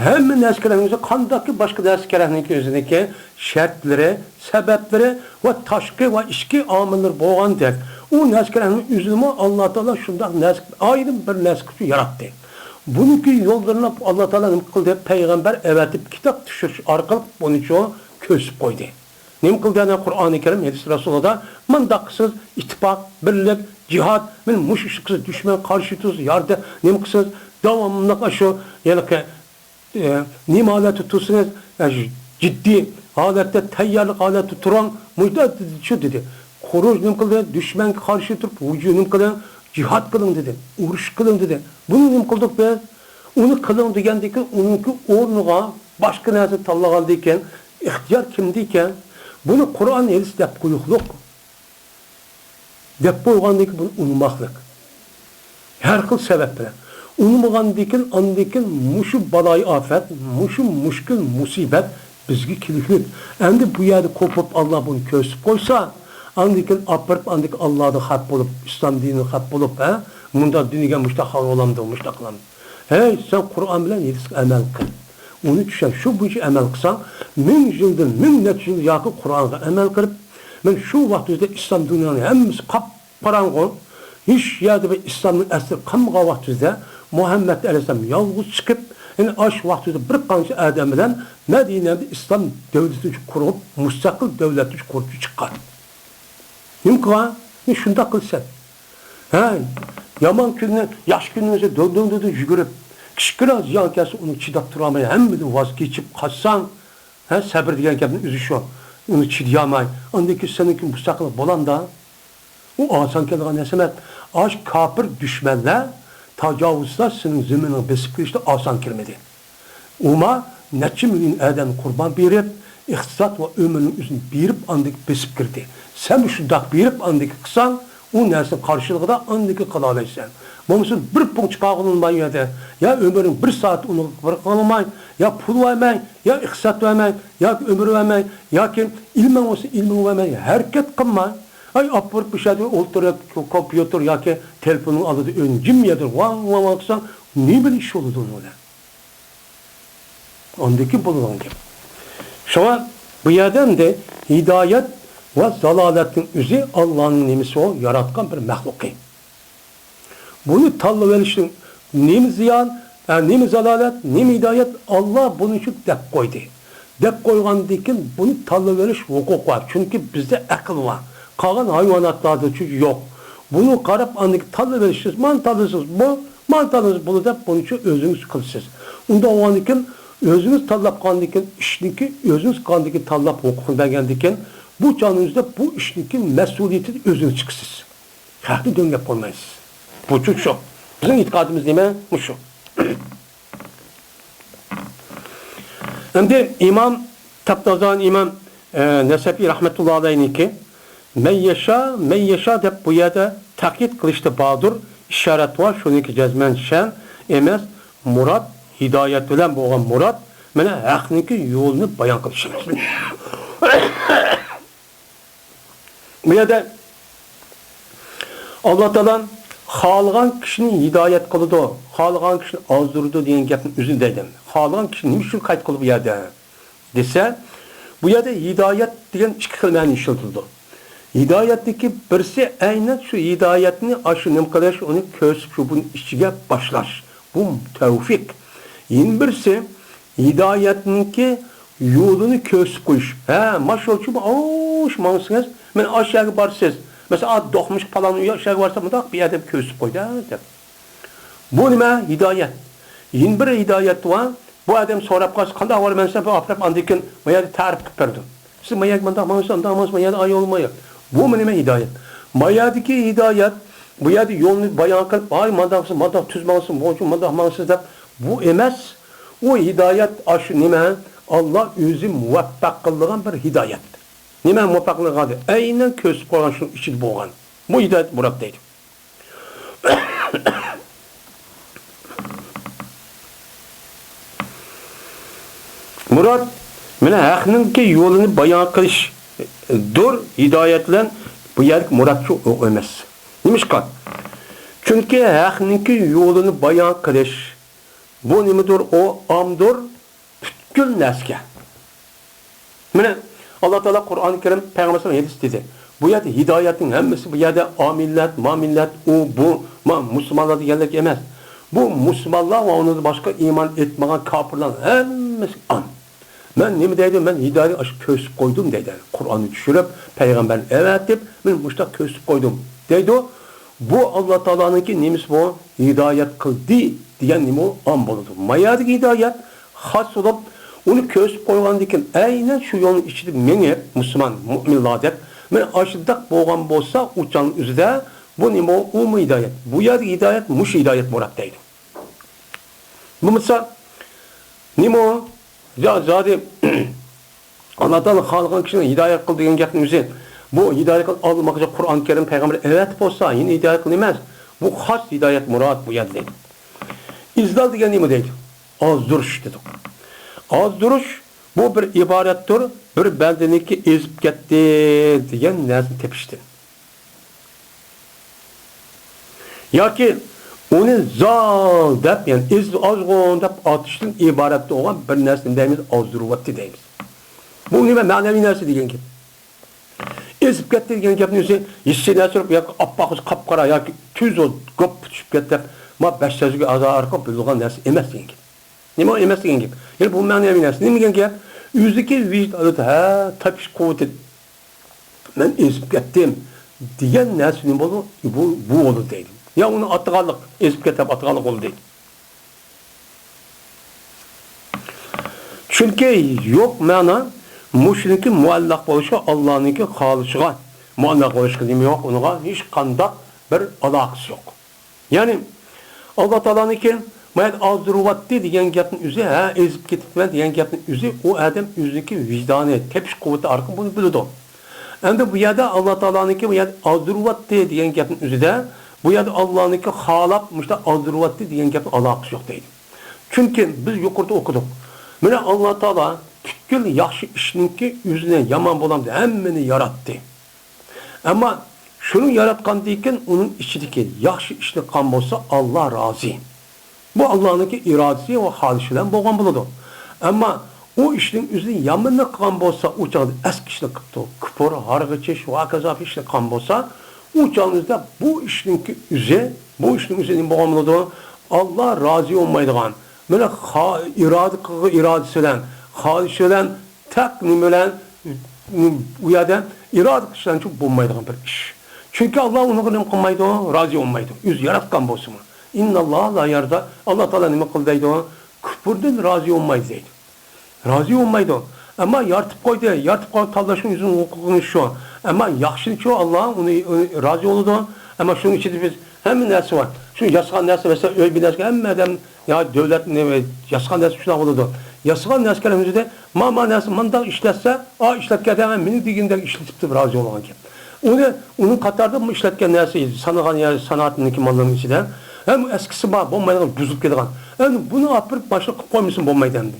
ھەممە نەرسە كېرەكنىڭ ئۆزى، قانداقكى باشقا نەرسە كېرەكنىڭكى ئۆزىنىڭكى شەرتلىرى، سەۋەبلىرى ۋە تاشقى ۋە ئىچكى ئامىللىرى بولغاندەك، ئۇ نەرسە كېرەكنىڭ ئۆزىنىمۇ ئاللا تائالا شۇنداق نەرسە، ئايرىم بىر نەرسە قىلىپ ياراتتى. بۇنىڭكى يوللىرىنى ئاللا تائالا نېمە قىلدى؟ پەيغەمبەر ئەۋەتىپ، كىتاب چۈشۈرۈش ئارقىلىق بۇنىچۇ كۆرسىتىپ قويدى. نېمە قىلدى؟ يەنە قۇرئانى كەرىم، ھەدىس رەسۇلىدا مۇنداق قىلسىز، ئىتتىپاق، بىرلىك، جىھاد، مانا مۇشۇ ئىشنى قىلسىز، دۈشمەنگە قارشى تۇرسىز، ياردەم، نېمە قىلسىز، داۋاملىق ئاشۇ، ھېلىقى، ئە، نېمە ھالەتتە تۇرسىڭىز، ئە، جىددىي ھالەتتە، تەييارلىق ھالەتتە تۇرۇڭ، مۇشۇنداق شۇ دېدى. خۇرۇج نېمە قىلدى؟ دۈشمەنگە قارشى تۇرۇپ، ھۇجۇم نېمە قىلدى؟ جىھاد قىلىڭ دېدى، ئۇرۇش قىلىڭ دېدى. بۇنى نېمە قىلدۇق بىز؟ ئۇنى قىلىڭ دېگەندىن كېيىن، ئۇنىڭكى ئورنىغا باشقا نەرسە تاللىغاندىن كېيىن، ئىختىيار كىمدە ئىكەن؟ بۇنى قۇرئان، ھەدىس دەپ قويۇقلۇق. دەپ قويغاندىن كېيىن بۇنى ئۇنىماقلىق. ھەر خىل سەۋەب بىلەن. ئۇنىمىغاندىن كېيىن، ئاندىن كېيىن مۇشۇ بالايىئاپەت، مۇشۇ مۈشكۈل مۇسىبەت بىزگە كېلىكلىك. ئەمدى بۇ يەردە قوپۇپ، ئاللا بۇنى كۆرسىتىپ قويسا، ئاندىن كېيىن ئاپىرىپ، ئاندىن كېيىن ئاللادىن خەپ بولۇپ، ئىسلام دىنىدىن خەپ بولۇپ، ھە؟ مۇنداق دىنىگە مۇشتاق خار بولامدۇ، مۇشتاق قىلامدۇ؟ ھەي، سەن قۇرئان بىلەن ھەدىسكە ئەمەل قىل. ئۇنى چۈشەن، شۇ بويىچە ئەمەل قىلساڭ، مىڭ يىلدىن، مىڭ نەچچە يىل ياكى قۇرئانغا ئەمەل قىلىپ، مەن شۇ ۋاقىت ئۆزىدە ئىسلام دۇنيانىڭ ھەممىسى قاپقاراڭغۇ، ھېچ يەردە بىر ئىسلامنىڭ ئەسىرى قالمىغان ۋاقتىدا مۇھەممەد ئەلەيھىسسالام يالغۇز چىقىپ، يەنى ئاشۇ ۋاقتىدا بىر قانچە ئادەم بىلەن مەدىنەدە ئىسلام دۆلىتىنى قۇرۇپ، مۇستەقىل دۆلەتنى قۇرۇپ چىققان. نېمە قىلغان؟ شۇنداق قىلىسەن. ھە، يامان كۈننى، ياخشى كۈننى دۆڭ دۆڭ دۆڭ يۈگۈرۈپ، كىچىككىنە زىيان كەلسە ئۇنى چىداپ تۇرالماي ھەممىدىن ۋاز كېچىپ قاچساڭ، ھە، سەبرى دېگەن گەپنىڭ ئۆزى شۇ. ئۇنى چىدىيالماي، ئاندىن كېيىن سېنىڭكى مۇستەقىل بولامدا؟ بۇ ئاسان كېلىدىغان نەرسە ئەمەس. ئاش كاپىر دۈشمەنلەر، تاجاۋۇزچىلار سېنىڭ زېمىنىڭغا بېسىپ كىرىشتە ئاسان كىرمىدى. ئۇما نەچچە مىليون ئادەمنى قۇربان بېرىپ، ئىقتىساد ۋە ئۆمرىنىڭ ئۆزىنى بېرىپ، ئاندىن بېسىپ كىردى. سەن شۇنداق بېرىپ، ئاندىن قىلساڭ، ئۇ نەرسىنىڭ قارشىلىقىدا ئاندىن قىلالايسەن. بولمىسا بىر پۇڭ چىقارغىلى بولماي ئۇ يەردە. يا ئۆمرۈڭ بىر سائەت ئۇنىڭغا بىر قىلالماي، يا پۇل بەرمەي، يا ئىقتىساد بەرمەي، ياكى ئۆمۈر بەرمەي، ياكى ئىلمىڭ بولسا ئىلمىڭ بەرمەي، ھەرىكەت قىلماي. ئاي، ئاپىرىپ بۇ يەردە ئولتۇرۇپ، كومپيۇتېر ياكى تېلېفوننىڭ ئالدىدا ئۆزۈڭ جىم يەردە ۋاڭ، ۋاڭ، ۋاڭ قىلساڭ، نېمە بىلەن ئىش بولىدۇ ئۇنىڭ بىلەن؟ ئاندىن كېيىن بولىدىغان گەپ. شۇڭا بۇ يەردە ئەمدى ھىدايەت ۋە زالالەتنىڭ ئۆزى ئاللانىڭ نېمىسى ئۇ، ياراتقان بىر مەخلۇقى. بۇنى تاللىۋېلىشنىڭ نېمە زىيان، ئە، نېمە زالالەت، نېمە ھىدايەت، ئاللا بۇنى شۇ دەپ قويدى. دەپ قويغاندىن كېيىن بۇنى تاللىۋېلىش ھوقۇقى بار. چۈنكى بىزدە ئەقىل بار. قالغان ھايۋاناتلاردا چۈ يوق. بۇنى قاراپ ئاندىن كېيىن تاللىۋېلىشسىز، مانا تاللىسىڭىز بۇ، مانا تاللىسىڭىز بۇ دەپ بۇنى شۇ ئۆزىڭىز قىلىسىز. ئۇنداق بولغاندىن كېيىن ئۆزىڭىز تاللاپ قالغاندىن كېيىن ئىشنىڭكى، ئۆزىڭىز قىلغاندىن كېيىن تاللاپ ھوقۇقنى بەرگەندىن كېيىن بۇ چاغنىڭىزدا بۇ ئىشنىڭكى مەسئۇلىيىتىنى ئۆزىڭىز چىقىسىز. خەقنى دۆڭگەپ قويمايسىز. بۇ چۈ شۇ. بىزنىڭ ئېتىقادىمىز نېمە؟ مۇشۇ. ئەمدى ئىمام تاپتازان ئىمام، ئە، نەسەپى رەھمەتۇللا ئەلەيھنىڭكى مەن يەشا، مەن يەشا دەپ بۇ يەردە تەقيىد قىلىشتا باردۇر، ئىشارەت بار، شۇنىڭكى جەزمەن شەن ئەمەس، مۇراد، ھىدايەت بىلەن بولغان مۇراد، مانا ھەقنىڭكى يولىنى بايان قىلىش. بۇ يەردە ئاللا تائالا خالىغان كىشىنى ھىدايەت قىلىدۇ، خالىغان كىشىنى ئازدۇرىدۇ دېگەن گەپنىڭ ئۆزىنى دەيدۇ. خالىغان كىشىنى نېمە ئۈچۈن قايت قىلدى بۇ يەردە دېسە، بۇ يەردە ھىدايەت دېگەن ئىككى خىل مەنە ئىشلىتىلىدۇ. ھىدايەتتىكى بىرسى ئەينەن شۇ ھىدايەتنى ئاشۇ نېمە قىلىش، ئۇنى كۆرسىتىپ شۇ بۇنى ئىچىگە باشلاش. بۇ تەۋفىق. يەنە بىرسى ھىدايەتنىڭكى يولىنى كۆرسىتىپ قويۇش. ھە، ماشۇ يول شۇ، ئاۋۇ شۇ ماڭسىڭىز، مانا ئاشۇ يەرگە بارىسىز. مەسىلەن، ئا، دوقمۇشقا پالان ئۇ يەر، ئاشۇ يەرگە بارسا، مۇنداق بىر ئادەم كۆرسىتىپ قويدى، ھە، دەپ. بۇ نېمە؟ ھىدايەت. يەنە بىر ھىدايەت بار. بۇ ئادەم سوراپ قالسا، قانداق بارىمەن دېسە، بۇ ئاپىرىپ ئاندىن كېيىن ما يەردە تەرىپ قىلىپ بېرىدۇ. سىز ما يەرگە مۇنداق ماڭسىز، ئانداق ماڭسىز، ما يەردە ئا يول، ما يول. بۇمۇ نېمە؟ ھىدايەت. ما يەردىكى ھىدايەت، بۇ يەردە يولنى بايان قىلىپ، ھاي، مانداق قىلسىز، مانداق تۈز ماڭسىز، مۇنچە مانداق ماڭسىز دەپ، بۇ ئەمەس. ئۇ ھىدايەت ئاشۇ نېمە؟ ئاللا ئۆزى مۇۋەپپەق قىلىدىغان بىر ھىدايەت. نېمە مۇۋەپپەق قىلغان؟ ئەينەن كۆرسىتىپ قويغان شۇنىڭ ئىچىدە بولغان. بۇ ھىدايەت مۇراد دەيدۇ. مۇراد، مانا ھەقنىڭكى يولىنى بايان قىلىشتۇر، ھىدايەت بىلەن بۇ يەردىكى مۇراد شۇ، ئۇ ئەمەس. نېمىشقا؟ چۈنكى ھەقنىڭكى يولىنى بايان قىلىش، بۇ نېمىدۇر؟ ئۇ ئامدۇر، پۈتكۈل نەرسىگە. مانا، ئاللا تائالا قۇرئانى كەرىم، پەيغەمبەر ھەدىس دېدى. بۇ يەردە ھىدايەتنىڭ ھەممىسى، بۇ يەردە ئامىللەت، مامىللەت، ئۇ، بۇ، ما، مۇسۇلمانلار دېگەنلىك ئەمەس. بۇ مۇسۇلمانلار ۋە ئۇنىڭدىن باشقا ئىمان ئېيتمىغان كاپىرلارنىڭ ھەممىسىگە ئام. مەن نېمە دەيدۇ؟ مەن ھىدايەتنى ئاشۇ كۆرسىتىپ قويدۇم دەيدۇ. قۇرئاننى چۈشۈرۈپ، پەيغەمبەرنى ئەۋەتىپ، مەن مۇشۇنداق كۆرسىتىپ قويدۇم دەيدۇ. بۇ ئاللا تائالانىڭكى نېمىسى بۇ؟ ھىدايەت قىلدى دېگەن نېمە ئۇ؟ ئام بولىدۇ. ما يەردىكى ھىدايەت خاس بولۇپ، ئۇنى كۆرسىتىپ قويغاندىن كېيىن، ئەينەن شۇ يولنىڭ ئىچىدە مېڭىپ، مۇسۇلمان، مۇئمىنلار دەپ، مانا ئاشۇنداق بولغان بولسا، ئۇ چاغنىڭ ئۆزىدە بۇ نېمە ئۇ؟ ئۇمۇ ھىدايەت. بۇ يەردىكى ھىدايەت، مۇشۇ ھىدايەت مۇراد دەيدۇ. بولمىسا، نېمە ئۇ؟ يا زادى، ئاللا تائالا خالىغان كىشىنى ھىدايەت قىل دېگەن گەپنىڭ ئۆزى، بۇ ھىدايەت قىل ئالماقچى قۇرئان كەرىم پەيغەمبەر ئەۋەتىپ بولسا، يەنە ھىدايەت قىل ئەمەس. بۇ خاس ھىدايەت مۇراد بۇ يەردە دەيدۇ. ئىزلال دېگەن نېمە دەيدۇ؟ ئازدۇرۇش دېدۇق. ئازدۇرۇش، بۇ بىر ئىبارەتتۇر، بىر بەندىنىڭكى ئېزىپ كەتتى دېگەن نەرسىنى تېپىشتىن. ياكى ئۇنى زال دەپ، يەنى ئېزىپ ئازغۇن دەپ ئاتىشتىن ئىبارەت بولغان بىر نەرسىنى دەيمىز، ئازدۇرۇۋەتتى دەيمىز. بۇ نېمە؟ مەنىۋى نەرسە دېگەن گەپ. ئېزىپ كەتتى دېگەن گەپنىڭ ئۆزى ھېسسىي نەرسە بولۇپ، ياكى ئاپئاق قاپقارا ياكى تۈز ئۇ گوپپا چۈشۈپ كەتتى دەپ، ما بەش سۆزگە ئازا ئارقىلىق بىلىدىغان نەرسە ئەمەس دېگەن گەپ. نېمە ئەمەس دېگەن گەپ؟ يەنى بۇ مەنىۋى نەرسە. نېمە دېگەن گەپ؟ ئۆزىدىكى ۋىجدانىدا، ھە، تېپىش قۇۋۋىتى، مەن ئېزىپ كەتتىم دېگەن نەرسە نېمە بولىدۇ؟ بۇ، بۇ بولىدۇ دەيدۇ. يا ئۇنى ئاتىغانلىق، ئېزىپ كەتتىم، ئاتىغانلىق بولدى. چۈنكى يوق مەنا مۇشۇنىڭكى مۇئەللەق بولۇشىغا، ئاللانىڭكى خالىشىغا. مۇئەللەق قويۇشقا نېمە يوق، ئۇنىڭغا ھېچقانداق بىر ئالاقىسى يوق. يەنى، ئاللا تائالانىڭكى ما يەردە ئازدۇرۇۋاتتى دېگەن گەپنىڭ ئۆزى، ھە، ئېزىپ كېتىپتىمەن دېگەن گەپنىڭ ئۆزى، ئۇ ئادەم ئۆزىنىڭكى ۋىجدانى، تېپىش قۇۋۋىتى ئارقىلىق بۇنى بىلىدۇ. ئەمدى بۇ يەردە ئاللا تائالانىڭكى بۇ يەردە ئازدۇرۇۋاتتى دېگەن گەپنىڭ ئۆزىدە، بۇ يەردە ئاللانىڭكى خالاپ مۇشۇنداق ئازدۇرۇۋاتتى دېگەن گەپنىڭ ئالاقىسى يوق دەيدۇ. چۈنكى بىز يۇقىرىدا ئوقۇدۇق. مانا ئاللا تائالا پۈتكۈل ياخشى ئىشنىڭكى ئۆزىنى يامان بولامدۇ، ھەممىنى ياراتتى. ئەمما شۇنى ياراتقاندىن كېيىن ئۇنىڭ ئىچىدىكى ياخشى ئىشنى قىلغان بولسا، ئاللا رازى. بۇ ئاللانىڭكى ئىرادىسى ۋە خاھىشى بىلەن بولغان بولىدۇ. ئەمما ئۇ ئىشنىڭ ئۆزىنى يامىنىنى قىلغان بولسا، ئۇ چاغدا ئەسكى ئىشنى قىپتۇ، كۇپۇر، ھارغا چېچىش ۋە ھاكازا ئىشنى قىلغان بولسا، ئۇ چاغدا بۇ ئىشنىڭكى ئۆزى، بۇ ئىشنىڭ ئۆزى نېمە بولغان بولىدۇ؟ ئاللا رازى بولمايدىغان، مانا خا-، ئىرادە قىلغان ئىرادىسى بىلەن، خاھىشى بىلەن، تەق نېمە بىلەن، ئۇ يەردە ئىرادە قىلىش بىلەن بولمايدىغان بىر ئىش. چۈنكى ئاللا ئۇنىڭغا نېمە قىلمايدۇ؟ رازى بولمايدۇ. ئۆزى ياراتقان بولسىمۇ. ئىنناللاھا لا يەرزا، ئاللا تائالا نېمە قىلدى دەيدۇ؟ كۇپۇردىن رازى بولمايدۇ دەيدۇ. رازى بولمايدۇ. ئەمما يارىتىپ قويدى. يارىتىپ قويغان تاللاشنىڭ ئۆزىنىڭ ھوقۇقى شۇ. ئەمما ياخشىنىچۇ ئاللا ئۇنى، ئۇنى رازى بولىدۇ. ئەمما شۇنىڭ ئىچىدە بىز ھەممە نەرسە بار. شۇ ياسىغان نەرسە، مەسىلەن، ئۆي بىناسىغا ھەممە ئادەم، يا دۆلەتنى ياسىغان نەرسە شۇنداق بولىدۇ. ياسىغان نەرسىگە ئۆزىدە، ما، ما نەرسە مۇنداق ئىشلەتسە، ئا، ئىشلەتكەن ئادەم مېنىڭ دېگىنىدەك ئىشلىتىپتۇ، رازى بولغان گەپ. ئۇنى، ئۇنىڭ قاتارىدا بۇ ئىشلەتكەن نەرسە، سانىغان يەر، سانائەتنىڭكى ماللىرىنىڭ ئىچىدە، ھە، بۇ ئەسكىسى بار، بولمايدىغان، بۇزۇلۇپ كېتىدىغان. ئەمدى بۇنى ئاپىرىپ باشقا قىلىپ قويمىسىمۇ بولمايدۇ ئەمدى.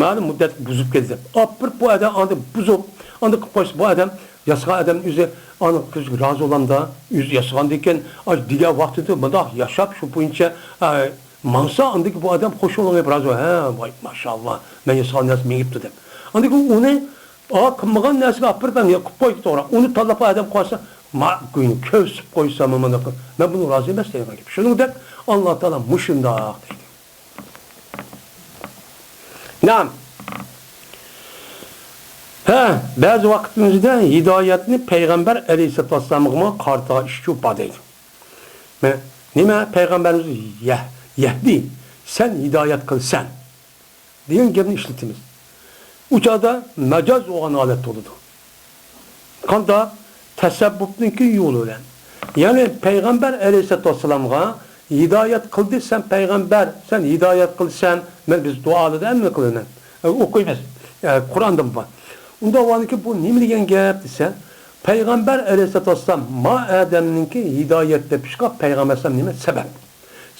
مەلۇم مۇددەتكە بۇزۇپ كېتىدۇ دەپ. ئاپىرىپ بۇ ئادەم ئاندىن بۇزۇپ، ئاندىن قىلىپ قويسا، بۇ ئادەم ياسىغان ئادەم ئۆزى ئاندىن قىلىشقا رازى بولامدا؟ ئۆزى ياسىغاندىن كېيىن، ئاشۇ دېگەن ۋاقتىدا مۇنداق ياشاپ، شۇ بويىچە، ئە، ماڭسا، ئاندىن كېيىن بۇ ئادەم خوش بولغان گەپ رازى بول-، ھە، ۋاي، ماشائاللا، مەن ياسىغان نەرسە مېڭىپتۇ دەپ. ئاندىن كېيىن ئۇنى، ئا، قىلمىغان نەرسىگە ئاپىرىپ، ھەم قىلىپ قويدى توغرا. ئۇنى تاللاپ ئادەم قىلىۋالسا، ما، كۆز سۈپ قويسا، مانا مۇنداق، مەن بۇنىڭغا رازى ئەمەس دەيدىغان گەپ. شۇنىڭدەك ئاللا تائالا مۇشۇنداق دەيدۇ. نام. ھە، بەزى ۋاقىتلىرىمىزدا ھىدايەتنى پەيغەمبەر ئەلەيھىسسالاتۇ ۋەسسالامغىمۇ قارىتىدىغان ئىشچۇ بار دەيدۇ. مانا، نېمە پەيغەمبەرىمىز يەھ-، يەھدى، سەن ھىدايەت قىلىسەن دېگەن گەپنى ئىشلىتىمىز. ئۇ چاغدا مەجاز بولغان ھالەتتە بولىدۇ. قانداق؟ تەسەببۇپنىڭكى يولى بىلەن. يەنى پەيغەمبەر ئەلەيھىسسالاتۇ ۋەسسالامغا ھىدايەت قىلدى، سەن پەيغەمبەر، سەن ھىدايەت قىلىسەن، مەن بىز دۇئالىدا ئەمىن قىلىمەن. ئە، ئوقۇيمىز. ئە، قۇرئاندا بار. ئۇنداق بولغاندىكىن بۇ نېمە دېگەن گەپ دېسە، پەيغەمبەر ئەلەيھىسسالاتۇ ۋەسسالام ما ئادەمنىڭكى ھىدايەت تېپىشقا پەيغەمبەر ئەلەيھىسسالام نېمە سەۋەب؟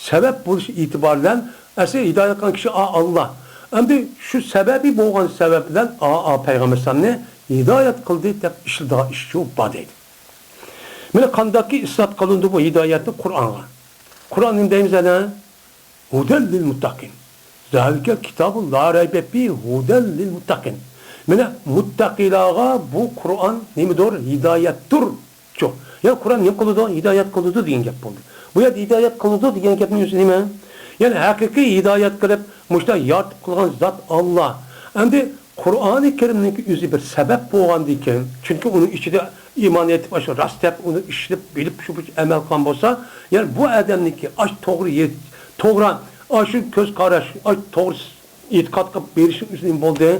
سەۋەب بولۇش ئېتىبارى بىلەن ئەسلى ھىدايەت قىلغان كىشى ئا-، ئاللا. ئەمدى شۇ سەۋەبى بولغان سەۋەب بىلەن ئا-، ئا-، پەيغەمبەر ئەلەيھىسسالامنى ھىدايەت قىلدى دەپ ئىشلىتىدىغان ئىشچۇ بار دەيدۇ. مانا قانداقكى ئىسپات قىلىندى بۇ ھىدايەتنى قۇرئانغا. قۇرئان نېمە دەيمىز ئەنە؟ ھۇدەل لىل مۇتتەقىن. زالىكەل كىتابۇ لا رەيبە فىھ ھۇدەل لىل مۇتتەقىن. مانا مۇتتەقىلارغا بۇ قۇرئان نېمىدۇر؟ ھىدايەتتۇر. شۇ. يا قۇرئان نېمە قىلىدۇ؟ ھىدايەت قىلىدۇ دېگەن گەپ بولدى. بۇ يەردە ھىدايەت قىلىدۇ دېگەن گەپنىڭ ئۆزى نېمە؟ يەنى ھەقىقىي ھىدايەت قىلىپ، مۇشۇنداق يارىتىپ قىلغان زات ئاللا. ئەمدى قۇرئانى كەرىمنىڭكى ئۆزى بىر سەۋەب بولغاندىن كېيىن، چۈنكى ئۇنىڭ ئىچىدە ئىمان ئېيتىپ، ئاشۇ راست دەپ ئۇنى ئىشلىتىپ، بىلىپ، شۇ بويىچە ئەمەل قىلغان بولسا، يەنى بۇ ئادەمنىڭكى ئاشۇ توغرا يېت-، توغرا، ئاشۇ كۆز قاراش، ئاشۇ توغرا ئېتىقاد قىلىپ بېرىشنىڭ ئۆزى نېمە بولدى؟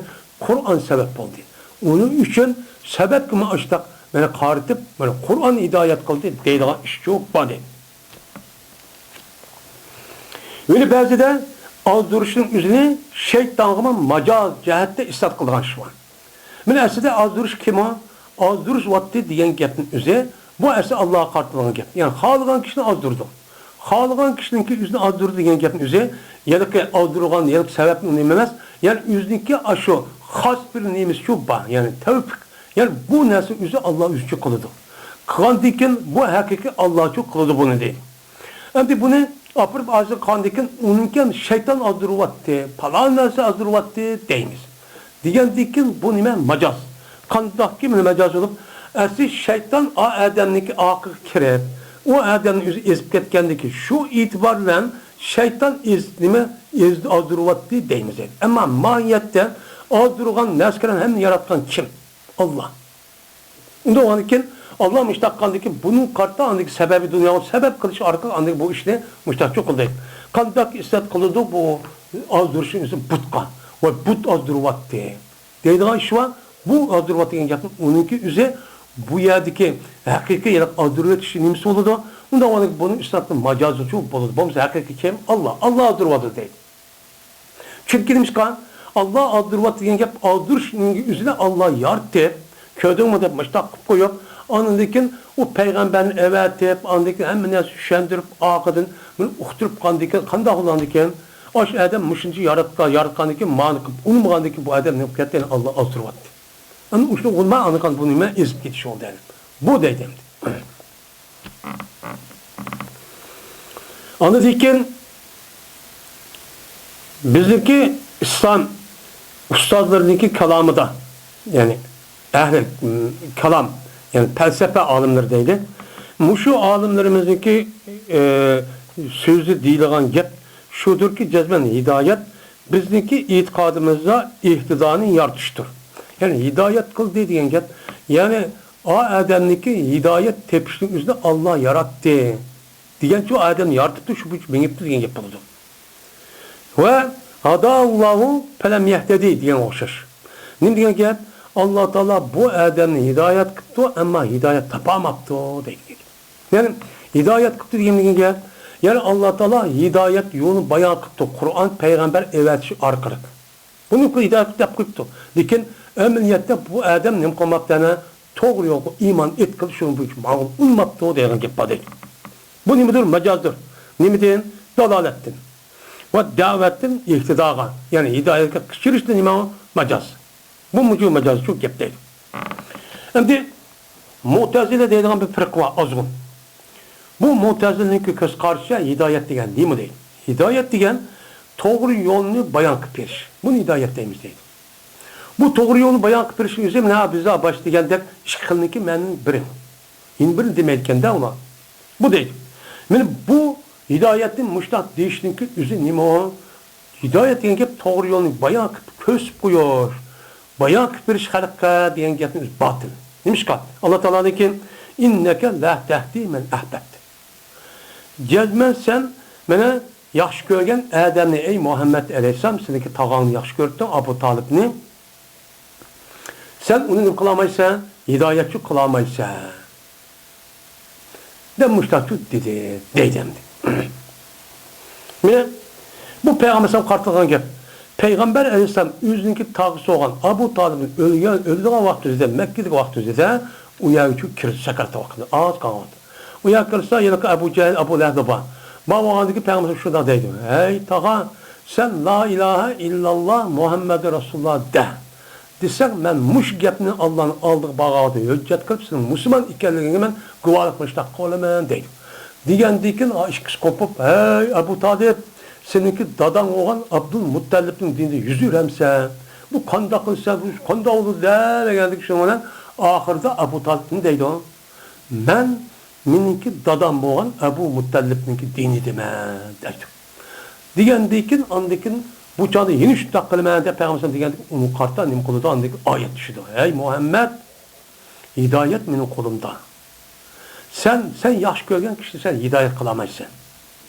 قۇرئان سەۋەب بولدى. ئۇنىڭ ئۈچۈن سەۋەبكە مانا ئاشتاق مانا قارىتىپ، مانا قۇرئان ھىدايەت قىلدى دەيدىغان ئىشچۇ بار دەيدۇ. يەنە بەزىدە ئازدۇرۇشنىڭ ئۆزىنى شەيتانغىمۇ ماجاز جەھەتتە ئىسپات قىلىدىغان ئىش بار. مانا ئەسلىدە ئازدۇرۇش كىم ئۇ؟ ئازدۇرۇش ۋاقتى دېگەن گەپنىڭ ئۆزى، بۇ ئەسلى ئاللاغا قارىتىلغان گەپ. يەنى خالىغان كىشىنى ئازدۇرىدۇ. خالىغان كىشىنىڭكى ئۆزىنى ئازدۇرىدۇ دېگەن گەپنىڭ ئۆزى، ھېلىقى ئازدۇرغان، ھېلىقى سەۋەبنى ئۇنى ئەمەس، يەنى ئۆزىنىڭكى ئاشۇ خاس بىر نېمىسىچۇ بار، يەنى تەۋپىق. يەنى بۇ نەرسە ئۆزى ئاللا ئۆزىچۇ قىلىدۇ. قىلغاندىن كېيىن بۇ ھەقىقىي ئاللاچۇ قىلىدۇ بۇنى دەيدۇ. ئەمدى بۇنى ئاپىرىپ ھازىر قىلغاندىن كېيىن ئۇنىڭكى شەيتان ئازدۇرۇۋاتتى، پالان نەرسە ئازدۇرۇۋاتتى دەيمىز. دېگەندىن كېيىن بۇ نېمە؟ ماجاز. قانداقكى مانا ماجاز بولۇپ، ئەسلى شەيتان ئا ئادەمنىڭكى ئارقىغا كىرىپ، ئۇ ئادەمنى ئۆزى ئېزىپ كەتكەندىن كېيىن، شۇ ئېتىبار بىلەن شەيتان ئېز-، نېمە؟ ئېز-، ئازدۇرۇۋاتتى دەيمىز. ئەمما ماھىيەتتە ئازدۇرغان نەرسىلەرنى ھەممىنى ياراتقان كىم؟ ئاللا. ئۇنداق بولغاندىن كېيىن، ئاللا مۇشۇنداق قىلغاندىن كېيىن، بۇنىڭ قارىتا ئاندىكى سەۋەبى دۇنياغا سەۋەب قىلىش ئارقىلىق ئاندىكى بۇ ئىشنى مۇشۇنداقچۇ قىلدى. قانداق ئىسپات قىلىدۇ بۇ ئازدۇرۇشنى ئۆزى بۇتقا؟ ۋاي، بۇت ئازدۇرۇۋاتتى دەيدىغان ئىش بار. بۇ ئازدۇرۇۋاتتى دېگەن گەپنىڭ ئۇنىڭكى ئۆزى بۇ يەردىكى ھەقىقىي يەنى ئازدۇرۇۋېتىش نېمىسى بولىدۇ؟ ئۇنداق بولغاندا بۇنىڭ ئىسپاتى ماجازىچۇ بولىدۇ. بولمىسا ھەقىقىي كىم؟ ئاللا. ئاللا ئازدۇرۇۋاتىدۇ دەيدۇ. چۈنكى نېمىشقا؟ ئاللا ئازدۇرۇۋاتىدۇ دېگەن گەپ، ئازدۇرۇش ئۆزىنى ئاللا يارىتىپ، كۆردۈڭمۇ دەپ مۇشتاق قىلىپ قويۇپ، ئاندىن كېيىن ئۇ پەيغەمبەرنى ئەۋەتىپ، ئاندىن كېيىن ھەممە نەرسە چۈشەندۈرۈپ، ئارقىدىن بۇنى ئۇقتۇرۇپ قالغاندىن كېيىن، قانداق بولغاندىن كېيىن، ئاشۇ ئادەم مۇشۇنچە ياراتقان، ياراتقاندىن كېيىن مانا قىلىپ ئۇنىمىغاندىن كېيىن بۇ ئادەم نېمە قىلىپ كەتتى؟ يەنى ئاللا ئازدۇرۇۋاتتى. ئەمدى ئۇشۇنى ئۇنىماي، ئاندىن بۇ نېمە ئېزىپ كېتىش يولىدا. بۇ دەيدۇ ئەمدى. ئاندىن كېيىن بىزنىڭكى ئىسلام ئۇستازلىرىنىڭكى كالامىدا، يەنى ئەھلى، م، كالام، يەنى پەلسەپە ئالىملىرى دەيلى. مۇشۇ ئالىملىرىمىزنىڭكى، ئە، سۆزى دېيىلىدىغان گەپ شۇدۇركى، جەزمەن ھىدايەت بىزنىڭكى ئېتىقادىمىزدا ئىھتىدانى يارىتىشتۇر. يەنى ھىدايەت قىلدى دېگەن گەپ، يەنى ئا ئادەمنىڭكى ھىدايەت تېپىشنىڭ ئۆزىنى ئاللا ياراتتى. دېگەنچۇ ئادەمنى يارىتىپتۇ، شۇ بويىچە مېڭىپتۇ دېگەن گەپ بولىدۇ. ۋە ھاداللاھۇ فەلەم يەھتەدى دېگەنگە ئوخشاش. نېمە دېگەن گەپ؟ ئاللا تائالا بۇ ئادەمنى ھىدايەت قىپتۇ، ئەمما ھىدايەت تاپالماپتۇ دەيدۇ. يەنى ھىدايەت قىپتۇ دېگەن، دېگەن گەپ، يەنى ئاللا تائالا ھىدايەت يولىنى بايان قىپتۇ، قۇرئان، پەيغەمبەر ئەۋەتىش ئارقىلىق. بۇنى ھىدايەت دەپ قويۇپتۇ. لېكىن ئەمەلىيەتتە بۇ ئادەم نېمە قىلماپتۇ؟ ئەنە توغرا يولغا ئىمان ئېيتقىلى شۇنىڭ بويىچە ماڭغىلى ئۇنىماپتۇ دەيدىغان گەپ بار دەيدۇ. بۇ نېمىدۇر؟ ماجازدۇر. نېمىدىن؟ دالالەتتىن. ۋە دەۋەتتىن ئىھتىداغا، يەنى ھىدايەتكە قىچىرىشتىن نېمە؟ ماجاز. بۇ مۇجۇ ماجازچۇ گەپ دەيدۇ. ئەمدى مۇتەزىلە دەيدىغان بىر پىرقە بار، ئازغۇن. بۇ مۇتەزىلىنىڭكى كۆز قارىشىچە ھىدايەت دېگەن نېمە دەيدۇ؟ ھىدايەت دېگەن توغرا يولنى بايان قىلىپ بېرىش. بۇنى ھىدايەت دەيمىز دەيدۇ. بۇ توغرا يولنى بايان قىلىپ بېرىشنىڭ ئۆزى مانا بىز باشتا دېگەندەك ئىككى خىلنىڭكى مەنىنىڭ بىرى. يەنە بىرنى دېمەيدىكەندە ئۇلار. بۇ دەيدۇ. مانا بۇ ھىدايەتنى مۇشتاق دېيىشنىڭكى ئۆزى نېمە ئۇ؟ ھىدايەت دېگەن گەپ توغرا يولنى بايان قىلىپ كۆرسىتىپ قويۇش، بايان قىلىپ بېرىش خەلققە دېگەن گەپنىڭ ئۆزى باتىل. نېمىشقا؟ ئاللا تائالانىڭكى، «ئىننەكە لا تەھدى مەن ئەھبەبتە.» جەزمەن سەن مانا ياخشى كۆرگەن ئادەمنى، ئەي مۇھەممەد ئەلەيھىسسالام، سېنىڭكى تاغاڭنى ياخشى كۆرۈپتىڭ، ئەبۇ تالىپنى. سەن ئۇنى نېمە قىلالمايسەن؟ ھىدايەتچۇ قىلالمايسەن. دەپ مۇشتاقچۇ دېدى، دەيدۇ ئەمدى. مانا بۇ پەيغەمبەر ئەلەيھىسسالامغا قارىتىلغان گەپ. پەيغەمبەر ئەلەيھىسسالام ئۆزىنىڭكى تاغىسى بولغان ئەبۇ تالىپنى ئۆلگەن، ئۆلىدىغان ۋاقتى ئۆزىدە، مەككىدىكى ۋاقتى ئۆزىدە ئۇ يەرگىچۇ كىردى، سەكرات ۋاقتىدا، ئاز قالغان ۋاقتىدا. ئۇ يەرگە كىرسە، يەنە ئەبۇ جەھىل، ئەبۇ لەھەب بار. مانا بولغاندىكىن پەيغەمبەر شۇنداق دەيدۇ، ھەي تاغا، سەن لا ئىلاھە ئىللاللا مۇھەممەدۇر رەسۇلۇللا دە. دېسەڭ، مەن مۇشۇ گەپنى ئاللانىڭ ئالدىغا بارغان ۋاقتىدا ھۆججەت قىلىپ، سېنىڭ مۇسۇلمان ئىكەنلىكىڭگە مەن گۇۋاھلىق مۇشتاق قىلىۋالىمەن دەيدۇ. دېگەندىن كېيىن ئىككىسى قوپۇپ، ھەي ئەبۇ تالىپ، سېنىڭكى داداڭ بولغان ئابدۇلمۇتتەلىپنىڭ دىنىدا يۈزۈرەمسەن؟ بۇ قانداق قىلسا، بۇ قانداق بولىدۇ دەۋەرگەندىكىن شۇنىڭ بىلەن ئاخىرىدا ئەبۇ تالىپ نېمە دەيدۇ؟ مەن، مېنىڭكى دادام بولغان ئەبۇ مۇتتەلىپنىڭكى دىنىدىمەن دەيدۇ. دېگەندىن كېيىن، ئاندىن كېيىن بۇ چاغدا يەنە شۇنداق قىلىمەن دەپ پەيغەمبەر دېگەندىن كېيىن ئۇنىڭغا قارىتا نېمە قىلىدۇ؟ ئاندىن كېيىن ئايەت چۈشىدۇ. ھەي مۇھەممەد، ھىدايەت مېنىڭ قولۇمدا. سەن، سەن ياخشى كۆرگەن كىشىنى سەن ھىدايەت قىلالمايسەن.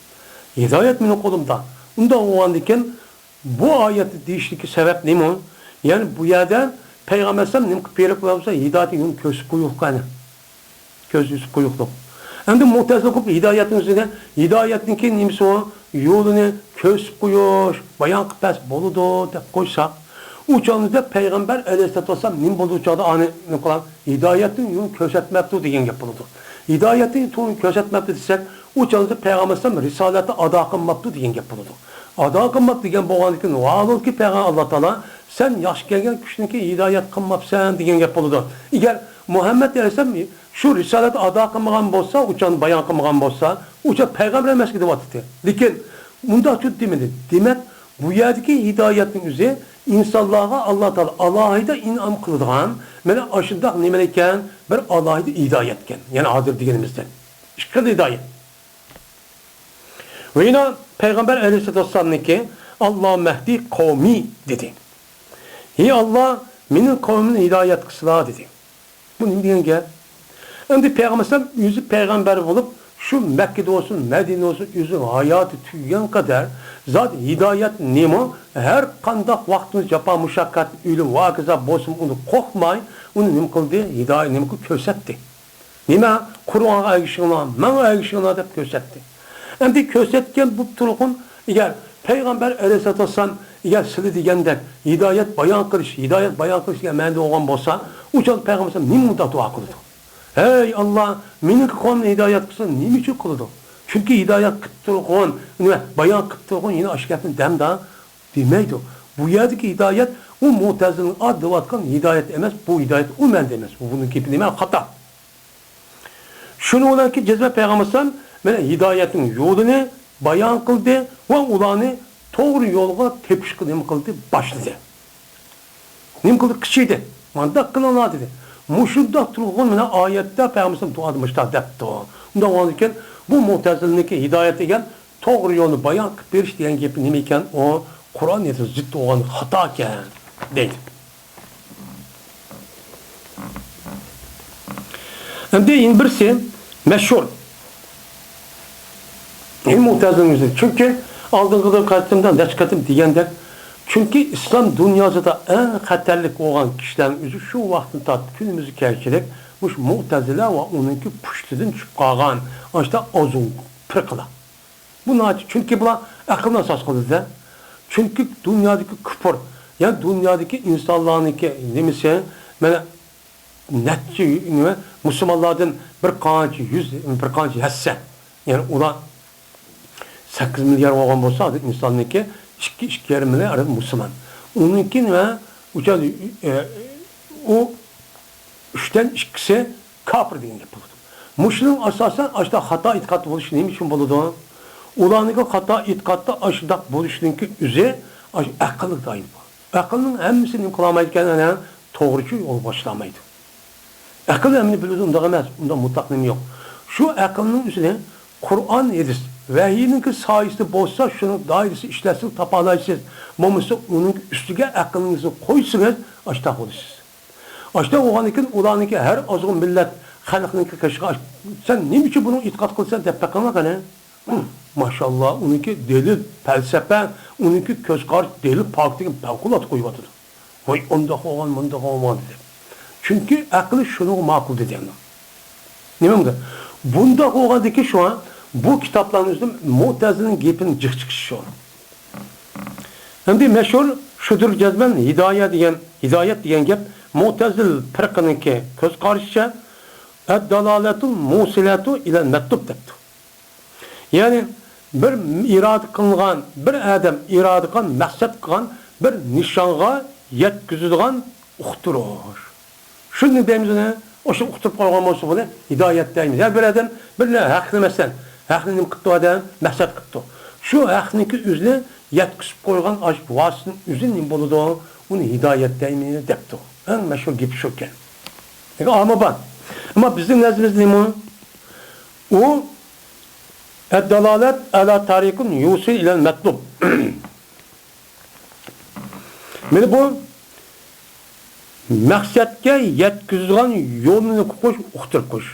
ھىدايەت مېنىڭ قولۇمدا. ئۇنداق بولغاندىن كېيىن بۇ ئايەتنى دېيىشتىكى سەۋەب نېمە؟ يەنى بۇ يەردە پەيغەمبەر ئەلەيھىسسالام نېمە قىلىپ بېرىپ قويالمىسا، ھىدايەتنىڭ يولىنى كۆرسىتىپ قويۇققۇ ئەنە. كۆرسىتىپ قويۇقلۇق. ئەمدى مۇتەزىلە قىلىپ ھىدايەتنىڭ ئۆزىگە، ھىدايەتنىڭكى نېمىسى ئۇ؟ يولىنى كۆرسىتىپ قويۇش، بايان قىلىپ بەرسە بولىدۇ دەپ قويساق، ئۇ چاغدا پەيغەمبەر ئەلەيھىسسالاتۇ ۋەسسالام نېمە بولدى ئۇ چاغدا ئانى نېمە قىلغان؟ ھىدايەتنىڭ يولىنى كۆرسەتمەپتۇ دېگەن گەپ بولىدۇ. ھىدايەتنىڭ يولىنى كۆرسەتمەپتۇ دېسەك، ئۇ چاغدا پەيغەمبەر ئەلەيھىسسالام رىسالەتنى ئادا قىلماپتۇ دېگەن گەپ بولىدۇ. ئادا قىلماپتۇ دېگەن بولغاندىكىن، ۋاھالۇكى پەيغەمبەر ئاللا تائالا، سەن ياخشى كۆرگەن كىشىنىڭكى ھىدايەت قىلماپسەن دېگەن گەپ بولىدۇ. ئەگەر مۇھەممەد ئەلەيھىسسالام شۇ رىسالەتنى ئادا قىلمىغان بولسا، ئۇ چاغنى بايان قىلمىغان بولسا، ئۇ چاغ پەيغەمبەر ئەمەسكەن دەۋاتاتتى. لېكىن مۇنداقچۇ دېمىدى. دېمەك، بۇ يەردىكى ھىدايەتنىڭ ئۆزى ئىنسانلارغا ئاللا تائالا ئالاھىدە ئىنئام قىلىدىغان، مانا ئاشۇنداق نېمە ئىكەن، بىر ئالاھىدە ھىدايەت ئىكەن. يەنە ھازىر دېگىنىمىزدەك. ئىككى خىل ھىدايەت. ۋە يەنە پەيغەمبەر ئەلەيھىسسالاتۇ ۋەسسالامنىڭكى، «ئاللاھۇممەھدى قەۋمى» دېدى. «ھەي ئاللا، مېنىڭ قەۋمىمنى ھىدايەت قىلسىلا» دېدى. بۇ نېمە دېگەن گەپ؟ ئەمدى پەيغەمبەر ئەلەيھىسسالام ئۆزى پەيغەمبەر بولۇپ، شۇ مەككىدە بولسۇن، مەدىنىدە بولسۇن، ئۆزىنىڭ ھاياتى تۈگىگەن قەدەر زادى ھىدايەت نېمە؟ ھەر قانداق ۋاقتىمىز جاپا مۇشەققەت، ئۆلۈم، ۋاكىزا بولسىمۇ، ئۇنى قورقماي، ئۇنى نېمە قىلدى؟ ھىدايەت نېمە قىلدى؟ كۆرسەتتى. نېمە؟ قۇرئانغا ئەگىشىڭلار، ماڭا ئەگىشىڭلار دەپ كۆرسەتتى. ئەمدى كۆرسەتكەن بولۇپ تۇرغۇن، ئەگەر پەيغەمبەر ئەلەيھىسسالاتۇ ۋەسسالام، ئەگەر سىلە دېگەندەك ھىدايەت بايان قىلىش، ھىدايەت بايان قىلىش دېگەن مەنىدە بولغان بولسا، ئۇ چاغدا پەيغەمبەر ئەلەيھىسسالام نېمە مۇنداق دۇئا قىلىدۇ؟ «ھەي ئاللا، مېنىڭكى قوۋمنى ھىدايەت قىلسۇن.» نېمە ئۈچۈن قىلىدۇ؟ چۈنكى ھىدايەت قىلىپ تۇرغۇن، نېمە، بايان قىلىپ تۇرغۇن، يەنە ئاشۇ گەپنى دەمدا دېمەيدۇ. بۇ يەردىكى ھىدايەت، ئۇ مۇئتەزىلىنىڭ ئاددىۋاتقان ھىدايەت ئەمەس، بۇ ھىدايەت ئۇ مەنىدە ئەمەس. بۇنىڭ گېپى نېمە؟ خاتا. شۇنىڭ بىلەن كېيىن جەزمەن پەيغەمبەر ئەلەيھىسسالام مانا ھىدايەتنىڭ يولىنى بايان قىلدى ۋە ئۇلارنى توغرا يولغا تېپىشقا نېمە قىلدى؟ باشلىدى. نېمە قىلدى؟ قىچىدى. «مانداق قىلىڭلار» دېدى. مۇشۇنداق تۇرغان مانا ئايەتتە پەيغەمبەر ئەلەيھىسسالام دۇئادا مۇشۇنداق دەپتۇ. ئۇنداق بولغاندىكىن بۇ مۇئتەزىلىنىڭكى ھىدايەت دېگەن توغرا يولنى بايان قىلىپ بېرىش دېگەن گېپى نېمە ئىكەن؟ ئۇ قۇرئان ھەدىسكە زىت بولغان، خاتا ئىكەن دەيدۇ. ئەمدى يەنە بىرسى مەشھۇر. يەنە مۇتەزىلىنىڭ ئۆزى. چۈنكى ئالدىنقىدا قېتىمدا نەچچە قېتىم دېگەندەك، چۈنكى ئىسلام دۇنياسىدا ئەڭ خەتەرلىك بولغان كىشىلەرنىڭ ئۆزى شۇ ۋاقىتتىن تارتىپ كۈنىمىزگە كەلگۈچىلىك مۇشۇ مۇتەزىلە ۋە ئۇنىڭكى پۇشتىدىن چۈشۈپ قالغان ئاشۇنداق ئازغۇن پىرقىلار. بۇ ناھايىتى، چۈنكى بۇلار ئەقىلنى ئاساس قىلىدۇ-دە. چۈنكى دۇنيادىكى كۇپۇر، يەنى دۇنيادىكى ئىنسانلارنىڭكى نېمىسى، مانا نەچچە نېمە، مۇسۇلمانلاردىن بىر قانچە يۈز، بىر قانچە ھەسسە. يەنى ئۇلار سەككىز مىليار بولغان بولسا، ئىنساننىڭكى ئىككى، ئىككى يېرىم مىليار مۇسۇلمان. ئۇنىڭكى نېمە، ئۇ، ئۇ ئۈچتىن ئىككىسى كاپىر دېگەن گەپ بولىدۇ. مۇشۇنىڭ ئاساسەن ئاشۇنداق خاتا ئېتىقاد بولۇشى نېمە ئۈچۈن بولىدۇ؟ ئۇلارنىڭكى خاتا ئېتىقادتا ئاشۇنداق بولۇشىنىڭكى ئۆزى ئاشۇ ئەقىلگە دائىت بولىدۇ. ئەقىلنىڭ ھەممىسى نېمە قىلالمايدىكەن، ئەنە توغرىچە يولغا باشلىمايدۇ. ئەقىل ھەممىنى بىلىدۇ، ئۇنداق ئەمەس، ئۇنداق مۇتلەق نېمە يوق. شۇ ئەقىلنىڭ ئۆزىنى قۇرئان، ھەدىس، ۋەھىينىڭكى سايىسىدا بولسا، شۇنىڭ دائىرىسى ئىشلەتسىڭىز تاپالايسىز. بولمىسا ئۇنىڭ ئۈستىگە ئەقلىڭىزنى قويسىڭىز، ئاشۇنداق بولىسىز. ئاشۇنداق بولغاندىن كېيىن ئۇلارنىڭكى ھەر ئازغۇن مىللەت خەلقنىڭكى قېشىغا، «سەن نېمە ئۈچۈن بۇنىڭغا ئېتىقاد قىلىسەن؟» دەپ بېقىڭلار قېنى. ماشاللا، ئۇنىڭكى دەلىل، پەلسەپە، ئۇنىڭكى كۆز قاراش، دەلىل، پاكىتىنى پەۋقۇلئاددە قويۇۋاتىدۇ. «ۋاي، ئۇنداق بولغان، مۇنداق بولغان» دەپ. چۈنكى ئەقلى شۇنىڭغا ماقۇل دېدى ئەمدى. نېمە بولدى؟ بۇنداق بولغاندىكى شۇڭا بۇ كىتابلارنىڭ ئۆزىدە مۇتەزىلىنىڭ گېپىنىڭ جىق چىقىشى شۇ. ئەمدى مەشھۇر شۇدۇر جەزمەن ھىدايە دېگەن، ھىدايەت دېگەن گەپ مۇتەزىل پىرقىنىڭكى كۆز قارىشىچە، «ئەددالالەتۇل مۇسىلەتۇ ئىلەل مەتلۇب» دەپتۇ. يەنى بىر ئىرادە قىلغان، بىر ئادەم ئىرادە قىلغان، مەقسەت قىلغان بىر نىشانغا يەتكۈزىدىغان ئۇقتۇرۇش. شۇنى دەيمىز ئۇنى، ئاشۇ ئۇقتۇرۇپ قويغان بولسا بۇنى ھىدايەت دەيمىز. يا بىر ئادەم بىر ھەقنى، مەسىلەن، ھەقنى نېمە قىپتۇ ئادەم؟ مەقسەت قىپتۇ. شۇ ھەقنىڭكى ئۆزىنى يەتكۈزۈپ قويغان ئاشۇ ۋاسىتىنىڭ ئۆزى نېمە بولىدۇ؟ ئۇنى ھىدايەت دەيمىز دەپتۇ. ئەڭ مەشھۇر گېپى شۇكەن. لېكىن ئامما بار. ئەمما بىزنىڭ نەزىرىمىزدە نېمە؟ ئۇ ئەددالالەت ئەلا تارىقۇن يۇسىل ئىلەل مەتلۇب. مانا بۇ مەقسەتكە يەتكۈزىدىغان يولنى قويۇش، ئۇقتۇرۇپ قويۇش.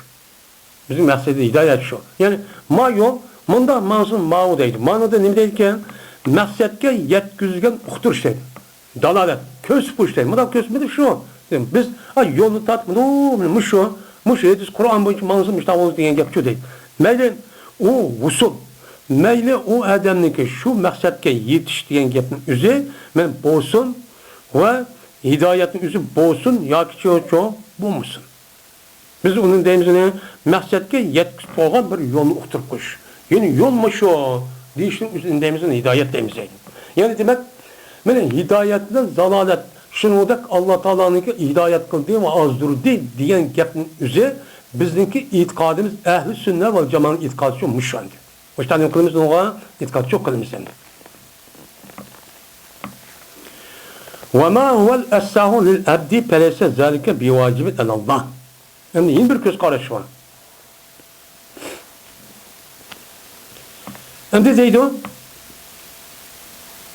بىزنىڭ مەقسەتىمىز ھىدايەت شۇ. يەنى ما يول مۇنداق ماڭسۇن ماۋۇ دەيدۇ. مانىدا نېمە دەيدىكەن؟ مەقسەتكە يەتكۈزگەن ئۇقتۇرۇش دەيدۇ. دالالەت، كۆرسىتىپ قويۇش دەيدۇ. مۇنداق كۆرسىتمىدى شۇ. بىز، ئا، يولنى تارتمىدۇق، مۇشۇ، مۇشۇ ھەدىس قۇرئان بويىچە ماڭسۇن، مۇشۇنداق بولسۇن دېگەن گەپ شۇ دەيدۇ. مەيلى ئۇ ۋۇسۇل، مەيلى ئۇ ئادەمنىڭكى شۇ مەقسەتكە يېتىش دېگەن گەپنىڭ ئۆزى مەن بولسۇن ۋە ھىدايەتنىڭ ئۆزى بولسۇن ياكى چۇ، چۇ بولمىسۇن. بىز ئۇنى دەيمىز، ئۇنى مەقسەتكە يەتكۈزۈپ بولغان بىر يولنى ئۇقتۇرۇپ قويۇش. يەنى يولمۇ شۇ دېيىشنىڭ ئۆزىنى دەيمىز، ئۇنى ھىدايەت دەيمىز. يەنى دېمەك، مانا ھىدايەت بىلەن زالالەت شۇنىڭدەك ئاللا تائالانىڭكى ھىدايەت قىلدى ۋە ئازدۇردى دېگەن گەپنىڭ ئۆزى بىزنىڭكى ئېتىقادىمىز، ئەھلى سۈننە ۋەل جامائەنىڭ ئېتىقادى شۇ، مۇشۇ ئەمدى. مۇشۇنداق نېمە قىلىمىز ئۇنىڭغا؟ ئېتىقاد يوق قىلىمىز ئەمدى. وما هو الأصح للعبد فليس ذلك بواجب على الله. ئەمدى يەنە بىر كۆز قاراش بار. ئەمدى دەيدۇ،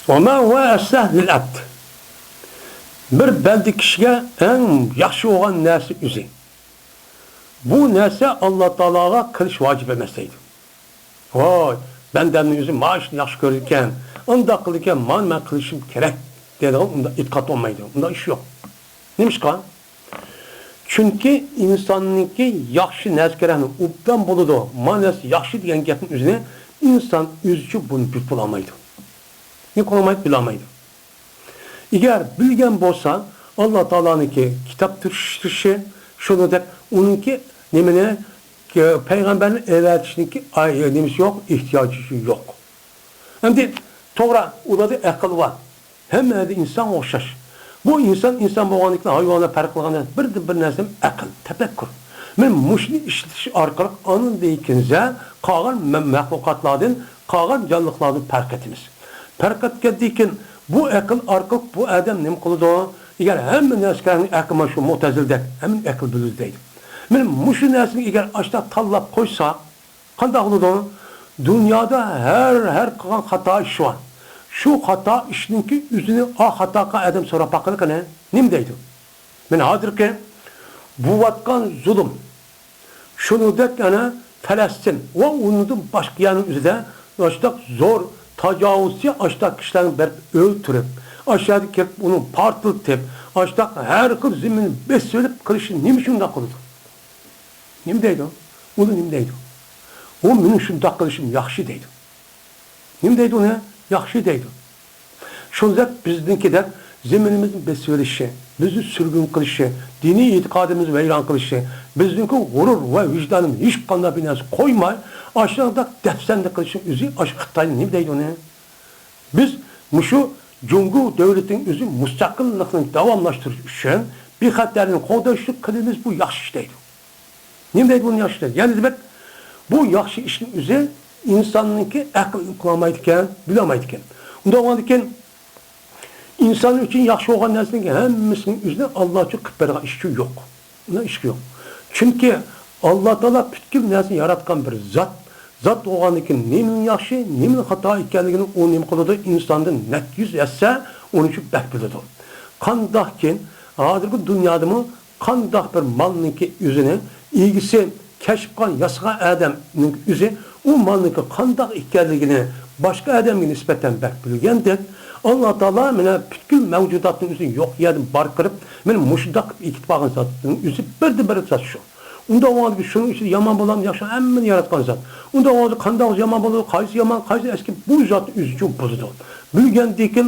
وما هو الأصح للعبد. بىر بەندە كىشىگە ئەڭ ياخشى بولغان نەرسە ئۆزى. بۇ نەرسە ئاللا تائالاغا قىلىش ۋاجىپ ئەمەس دەيدۇ. ۋاي، بەندەمنىڭ ئۆزى مانا شۇنى ياخشى كۆرىدىكەن، ئۇنداق قىلىدىكەن، مانا مەن قىلىشىم كېرەك دەيدىغان ئۇنداق ئېتىقاد بولمايدۇ. ئۇنداق ئىش يوق. نېمىشقا؟ چۈنكى ئىنساننىڭكى ياخشى نەرسە كېرەكنى ئوبدان بولىدۇ، مانا نەرسە ياخشى دېگەن گەپنىڭ ئۆزىنى ئىنسان ئۆزىچە بۇنى بىلىپ بولالمايدۇ. نېمە قىلالمايدۇ؟ بىلالمايدۇ. ئەگەر بىلگەن بولسا، ئاللا تائالانىڭكى كىتاب تۇتۇشى، شۇنىڭدەك ئۇنىڭكى نېمىنى، پەيغەمبەرنى ئەۋەتىشنىڭكى ئاي، نېمىسى يوق، ئېھتىياجى يوق. ئەمدى توغرا، ئۇلاردا ئەقىل بار. ھەممە يەردە ئىنسانغا ئوخشاش. بۇ ئىنسان، ئىنسان بولغاندىن كېيىن ھايۋانلار پەرق قىلغان نەرسە، بىردىن بىر نەرسە ئەقىل، تەپەككۇر. مەن مۇشۇنى ئىشلىتىش ئارقىلىق ئاندىن كېيىن قالغان مە-، مەخلۇقاتلاردىن، قالغان جانلىقلاردىن پەرق ئېتىمىز. پەرق ئەتكەندىن كېيىن بۇ ئەقىل ئارقىلىق بۇ ئادەم نېمە قىلىدۇ؟ ئەگەر ھەممە نەرسىگە ئەقىل، مانا شۇ مۇتەزىلدەك ھەممە ئەقىل بىلىدۇ دەيدۇ. مەن مۇشۇ نەرسىنى ئەگەر ئاشتا تاللاپ قويسا، قانداق بولىدۇ؟ دۇنيادا ھەر، ھەر قىلغان خاتا ئىش بار. شۇ خاتا ئىشنىڭكى ئۆزىنى ئا خاتا قىلغان ئادەم سوراپ باققىلى قېنى، نېمە دەيدۇ؟ مەن ھازىرقى بوۋاتقان زۇلۇم، شۇنىڭدەك يەنە پەلەستىن ۋە ئۇنىڭدىن باشقا يەرنىڭ ئۆزىدە ئاشتاق زور تاجاۋۇزچى ئاشتاق كىشىلەرنى بېرىپ ئۆلتۈرۈپ، ئاشۇ يەردە كېلىپ ئۇنى پارتلىتىپ، ئاشتاق ھەر خىل زېمىننى بېسىۋېلىپ قىلىشى نېمە شۇنداق قىلىدۇ؟ نېمە دەيدۇ؟ ئۇنى نېمە دەيدۇ؟ ئۇ مېنىڭ شۇنداق قىلىشىم ياخشى دەيدۇ. نېمە دەيدۇ ئۇنى؟ ياخشى دەيدۇ. شۇنداق بىزنىڭكىدەك زېمىنىمىزنى بېسىۋېلىشى، بىزنى سۈرگۈن قىلىشى، دىنىي ئېتىقادىمىزنى ۋەيران قىلىشى، بىزنىڭكى غۇرۇر ۋە ۋىجدانىمىزنى ھېچقانداق بىر نەرسە قويماي، ئاشۇنداق دەپسەندە قىلىشنىڭ ئۆزى ئاشۇ خىتاينى نېمە دەيدۇ ئۇنى؟ بىز مۇشۇ جۇڭگو دۆلىتىنىڭ ئۆزى مۇستەقىللىقنى داۋاملاشتۇرۇش ئۈچۈن، بىخەتەرلىكنى قوغداش ئۈچۈن قىلىمىز بۇ ياخشى ئىش دەيدۇ. نېمە دەيدۇ بۇنى ياخشى دەيدۇ؟ يەنە دېمەك، بۇ ياخشى ئىشنىڭ ئۆزى ئىنساننىڭكى ئەقلى قىلالمايدىكەن، بىلەلمەيدىكەن. ئۇنداق بولغاندىكىن، ئىنسان ئۈچۈن ياخشى بولغان نەرسىنىڭ ھەممىسىنىڭ ئۆزىنى ئاللا ئۈچۈن قىلىپ بەرگەن ئىش ئۈچۈن يوق. ئۇنداق ئىشكى يوق. چۈنكى ئاللا تائالا پۈتكۈل نەرسىنى ياراتقان بىر زات. زات بولغاندىن كېيىن نېمىنىڭ ياخشى، نېمىنىڭ خاتا ئىكەنلىكىنى ئۇ نېمە قىلىدۇ؟ ئىنساندىن نەچچە يۈز ھەسسە ئۇنىڭ ئۈچۈن بەك بىلىدۇ. قانداقكىن ھازىرقى دۇنيادىمۇ قانداق بىر مالنىڭكى ئۆزىنى ئىگىسى كەشىپ قىلغان، ياسىغان ئادەمنىڭ ئۆزى ئۇ مالنىڭكى قانداق ئىكەنلىكىنى باشقا ئادەمگە نىسبەتەن بەك بىلگەندەك، ئاللا تائالا مانا پۈتكۈل مەۋجۇداتنىڭ ئۆزىنى يوق يەردىن بار قىلىپ، مانا مۇشۇنداق قىلىپ ئېكىتىپ قالغان زاتنىڭ ئۆزى بىردىنبىر زات شۇ. ئۇنداق بولغاندىكىن شۇنىڭ ئىچىدە يامان بولامدۇ، ياخشى، ھەممىنى ياراتقان زات. ئۇنداق بولغاندا قانداق يامان بولىدۇ، قايسى يامان، قايسى ئەسكى، بۇ زاتنى ئۆزى ئۈچۈن بۇزىدۇ. بىلگەندىكىن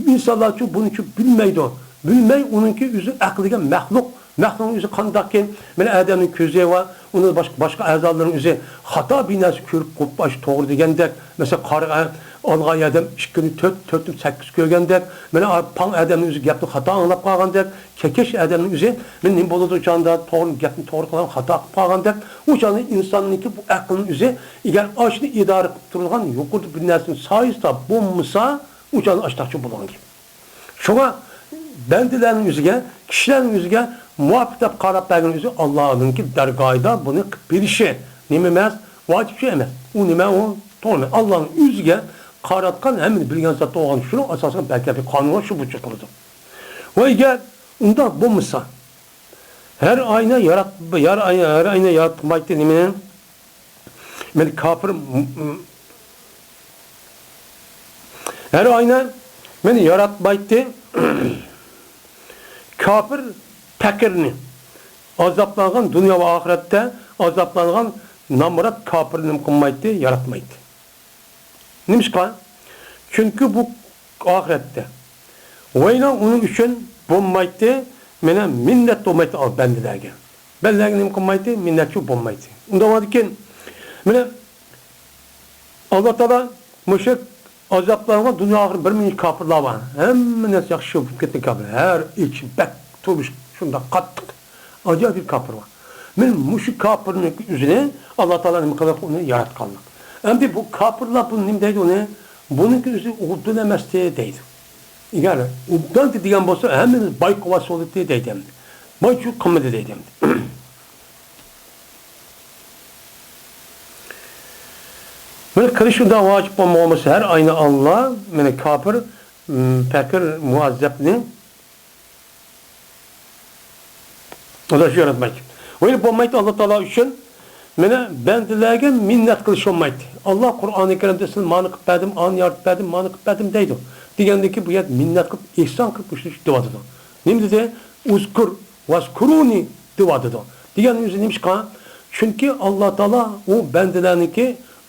ئىنسانلارچۇ بۇنى ئۈچۈن بىلمەيدۇ. بىلمەي ئۇنىڭكى ئۆزى ئەقلىگە مەخلۇق. مەخلۇقنىڭ ئۆزى قانداقكىن، مانا ئادەمنىڭ كۆزى ۋە ئۇنىڭ باشقا، باشقا ئەزالىرىنىڭ ئۆزى خاتا بىر نەرسە كۆرۈپ قوپۇپ، ئاشۇ توغرا دېگەندەك، مەسىلەن، قارىغا ئالغان ئادەم ئىككىنى تۆت، تۆتتىن سەككىز كۆرگەندەك، مانا پاڭ ئادەمنىڭ ئۆزى گەپنى خاتا ئاڭلاپ قالغاندەك، كەكەش ئادەمنىڭ ئۆزى، مەن نېمە بولىدۇ چاندا، توغرا گەپنى توغرا قىلغان، خاتا قىلىپ قالغاندەك، ئۇ چاغدا ئىنساننىڭكى بۇ ئەقلىنىڭ ئۆزى، ئەگەر ئاشۇنى ئىدارە قىلىپ تۇرىدىغان يۇقىرىدا بىر نەرسىنىڭ سايىسىدا بولمىسا، ئۇ چاغدا ئاشتاقچى بولغان گەپ. شۇڭا بەندىلەرنىڭ ئۆزىگە، كىشىلەرنىڭ ئۆزىگە مۇۋاپىق دەپ قاراپ بەرگەن ئۆزى ئاللانىڭكى دەرگاھىدا بۇنى قىلىپ بېرىشى نېمە ئەمەس؟ ۋاجىپ شەي ئەمەس. ئۇ نېمە ئۇ؟ توغرا. ئاللانىڭ ئۆزىگە قاراتقان ھەممىنى بىلگەن زات بولغان شۇنىڭ ئاساسىدا بەرگەن بىر قانۇن شۇ بويىچە قىلىدۇ. ۋە ئەگەر ئۇنداق بولمىسا، ھەر ئاينى يارات-، يار-، ھەر ئاينى ياراتمايتتى نېمىنى؟ مەن كاپىر، ھەر ئاينى مەن ياراتمايتتى. كاپىر پەقىرنى، ئازابلانغان، دۇنيا ۋە ئاخىرەتتە ئازابلانغان نامرات كاپىرنى نېمە قىلمايتتى؟ ياراتمايتتى. نېمىشقا؟ چۈنكى بۇ ئاخىرەتتە. ۋەينىڭ ئۇنىڭ ئۈچۈن بولمايتتى، مانا مىننەت بولمايتتى بەندىلەرگە. بەندىلەرگە نېمە قىلمايتتى؟ مىننەتچى بولمايتتى. ئۇنداق بولغاندىكىن، مانا ئاللا تائالا مۇشۇ ئازابلانغان دۇنيا ئاخىرەت بىر مىليون كاپىرلار بار. ھەممە نەرسە ياخشى بولۇپ كەتكەن كاپىر. ھەر ئىچى بەك تۇرمۇش شۇنداق قاتتىق. ئاجايىپ بىر كاپىر بار. مانا مۇشۇ كاپىرنىڭ ئۆزىنى ئاللا تائالا نېمە قىلىپ ئۇنى ياراتقانلىق. ئەمدى بۇ كاپىرلار بۇنى نېمە دەيدۇ ئۇنى؟ بۇنىڭكى ئۆزى ئوبدان ئەمەستى دەيدۇ. ئەگەر ئوبدان دېگەن بولسا ھەممىمىز باي قىلىۋالسا بولاتتى دەيدۇ ئەمدى. بايچۇ قىلمىدى دەيدۇ ئەمدى. مانا قىلىش ئۇنداق ۋاجىپ بولمىغان بولسا ھەر ئاينى ئاللا، مانا كاپىر، م، پەقىر، مۇئەززەپنى ئۇلار ياراتمايدۇ. ۋە يەنە بولمايدۇ ئاللا تائالا ئۈچۈن مانا بەندىلەرگە مىننەت قىلىش بولمايدۇ. ئاللا قۇرئانى كەرىمدە سىلى مانى قىلىپ بەردىم، ئانى يارىتىپ بەردىم، مانى قىلىپ بەردىم دەيدۇ. دېگەندىكى بۇ يەردە مىننەت قىلىپ، ئېھسان قىلىپ مۇشۇنى دەۋاتىدۇ. نېمە دېدى؟ ئۇزكۇر ۋەزكۇرۇنى دەۋاتىدۇ. دېگەننىڭ ئۆزى نېمىشقا؟ چۈنكى ئاللا تائالا ئۇ بەندىلەرنىڭكى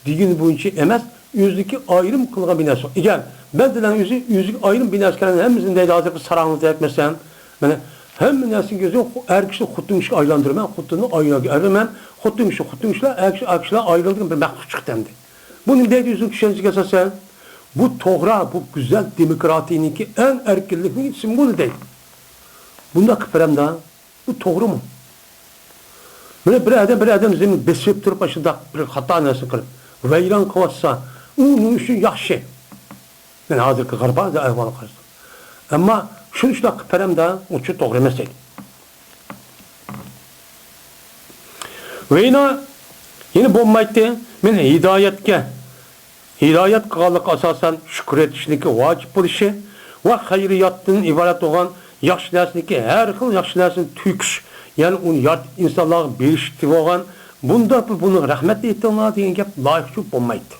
دېگىنى بويىچە ئەمەس، ئۆزىنىڭكى ئايرىم قىلغان بىناسى. ئەگەر بەندىلەرنىڭ ئۆزى، ئۆزىگە ئايرىم بىناسى كەلگەن ھەممىسىنى دەيدۇ، ھازىرقى ساراڭلىدەك مەسىلەن، مانا، ھەممە نەرسىنى ئۆزى ئەر كىشىنى خوتۇن كىشىگە ئايلاندۇرىمەن، خوتۇننى ئايالغا ئايلاندۇرىمەن، خوتۇن كىشى، خوتۇن كىشىلەر، ئەر كىشى، ئەر كىشىلەر ئايرىلىدىغان بىر مەخلۇق چىقتى ئەمدى. بۇ نېمە دەيدۇ ئۆزىنىڭ چۈشەنچىسىگە ئاساسەن؟ بۇ توغرا، بۇ گۈزەل دېموكراتىيىنىڭكى ئەڭ ئەركىنلىكنىڭ سىمۋولى دەيدۇ. بۇنداق قىلىپ بېرەمدۇ؟ بۇ توغرىمۇ؟ مانا بىر ئادەم، بىر ئادەم زېمىن بېسىپ تۇرۇپ، ئاشۇنداق بىر خاتا نەرسە قىلىپ، ۋەيران قىلىۋاتسا، ئۇ نېمە ئۈچۈن ياخشى؟ مانا ھازىرقى غەرب ئەھۋالىغا قارىسا. ئەمما شۇنى شۇنداق قىلىپ بېرەمدۇ، ئۇچۇ توغرا ئەمەس دەيدۇ. ۋەينا يەنە بولمايتتى. مەن ھىدايەتكە، ھىدايەت قىلغانلىققا ئاساسەن شۈكۈر ئېيتىشنىڭكى ۋاجىپ بولۇشى ۋە خەيرىياتتىن ئىبارەت بولغان ياخشى نەرسىنىڭكى ھەر خىل ياخشى نەرسىنى تۆكۈش، يەنى ئۇنى يارىتىپ ئىنسانلارغا بېرىشتە بولغان بۇنداق بىر بۇنىڭغا رەھمەت ئېيتىڭلار دېگەن گەپ لايىقچۇ بولمايتتى.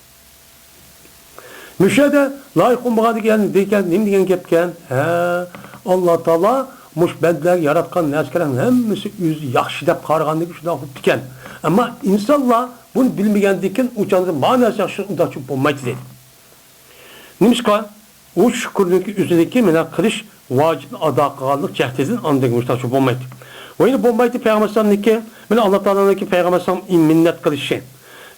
مۇشۇ يەردە لايىق بولمىغان دېگەن، دېگەن نېمە دېگەن گەپكەن؟ ھە، ئاللا تائالا مۇشۇ بەندىلەرگە ياراتقان نەرسىلەرنىڭ ھەممىسى ئۆزى ياخشى دەپ قارىغاندىكىن شۇنداق بوپتىكەن. ئەمما ئىنسانلار بۇنى بىلمىگەندىكىن ئۇ چاغدا ما نەرسە ياخشى ئۇنداقچە بولمايتتى دەيدۇ. نېمىشقا؟ ئۇ شۈكۈرنىڭكى ئۆزىنىڭكى مانا قىلىش ۋاجىپنى ئادا قىلغانلىق جەھىتىدىن ئاندىن مۇشۇنداقچە بولمايتتى. ۋە يەنە بولمايتتى پەيغەمبەر ئەلەيھىسسالامنىڭكى، مانا ئاللا تائالانىڭكى پەيغەمبەر ئەلەيھىسسالامغا مىننەت قىلىشى.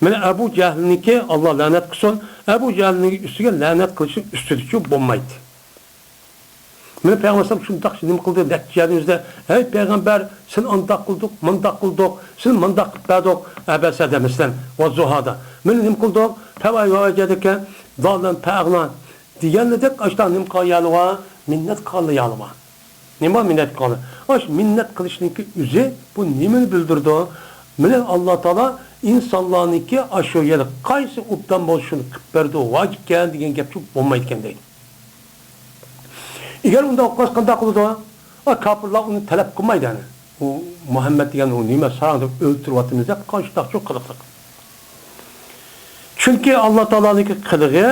مانا ئەبۇ جەھىلنىڭكى، ئاللا لەنەت قىلسۇن، ئەبۇ جەھىلنىڭ ئۈستىگە لەنەت قىلىشنىڭ ئۈستىدىچۇ بولمايتتى. مانا پەيغەمبەر ئەلەيھىسسالام شۇنداق نېمە قىلدى، نەچچە يەردە ئۆزىدە، ھەي پەيغەمبەر، سېنى ئانداق قىلدۇق، مۇنداق قىلدۇق، سېنى مۇنداق قىلىپ بەردۇق، ئەبەسەدە مەسىلەن، ۋە زۇھادا. مانا نېمە قىلدۇق، پەۋەي ۋەۋەجەدىكە، دالان پەغلان. دېگەنلىدەك ئاشتا نېمە قىلغان يالى بار؟ مىننەت قىلغانلا يالى بار. نېمە مىننەت قىلغانلا؟ ئاشۇ مىننەت قىلىشنىڭكى ئۆزى بۇ نېمىنى بىلدۈرىدۇ؟ مانا ئاللا تائالا ئىنسانلارنىڭكى ئاشۇ يەردە قايسى ئوبدان بولسا شۇنى قىلىپ بەردى، ۋاجىپكەن دېگەن گەپچۇ بولمايدىكەن دەيدۇ. ئەگەر ئۇنداق قىلسا قانداق قىلىدۇ؟ ئا، كاپىرلار ئۇنى تەلەپ قىلمايدۇ يەنى. ئۇ مۇھەممەد دېگەن ئۇ نېمە ساراڭ دەپ ئۆلتۈرۈۋاتىمىز دەپ قاچتاقچۇ قىلىقلىق. چۈنكى ئاللا تائالانىڭكى قىلىقى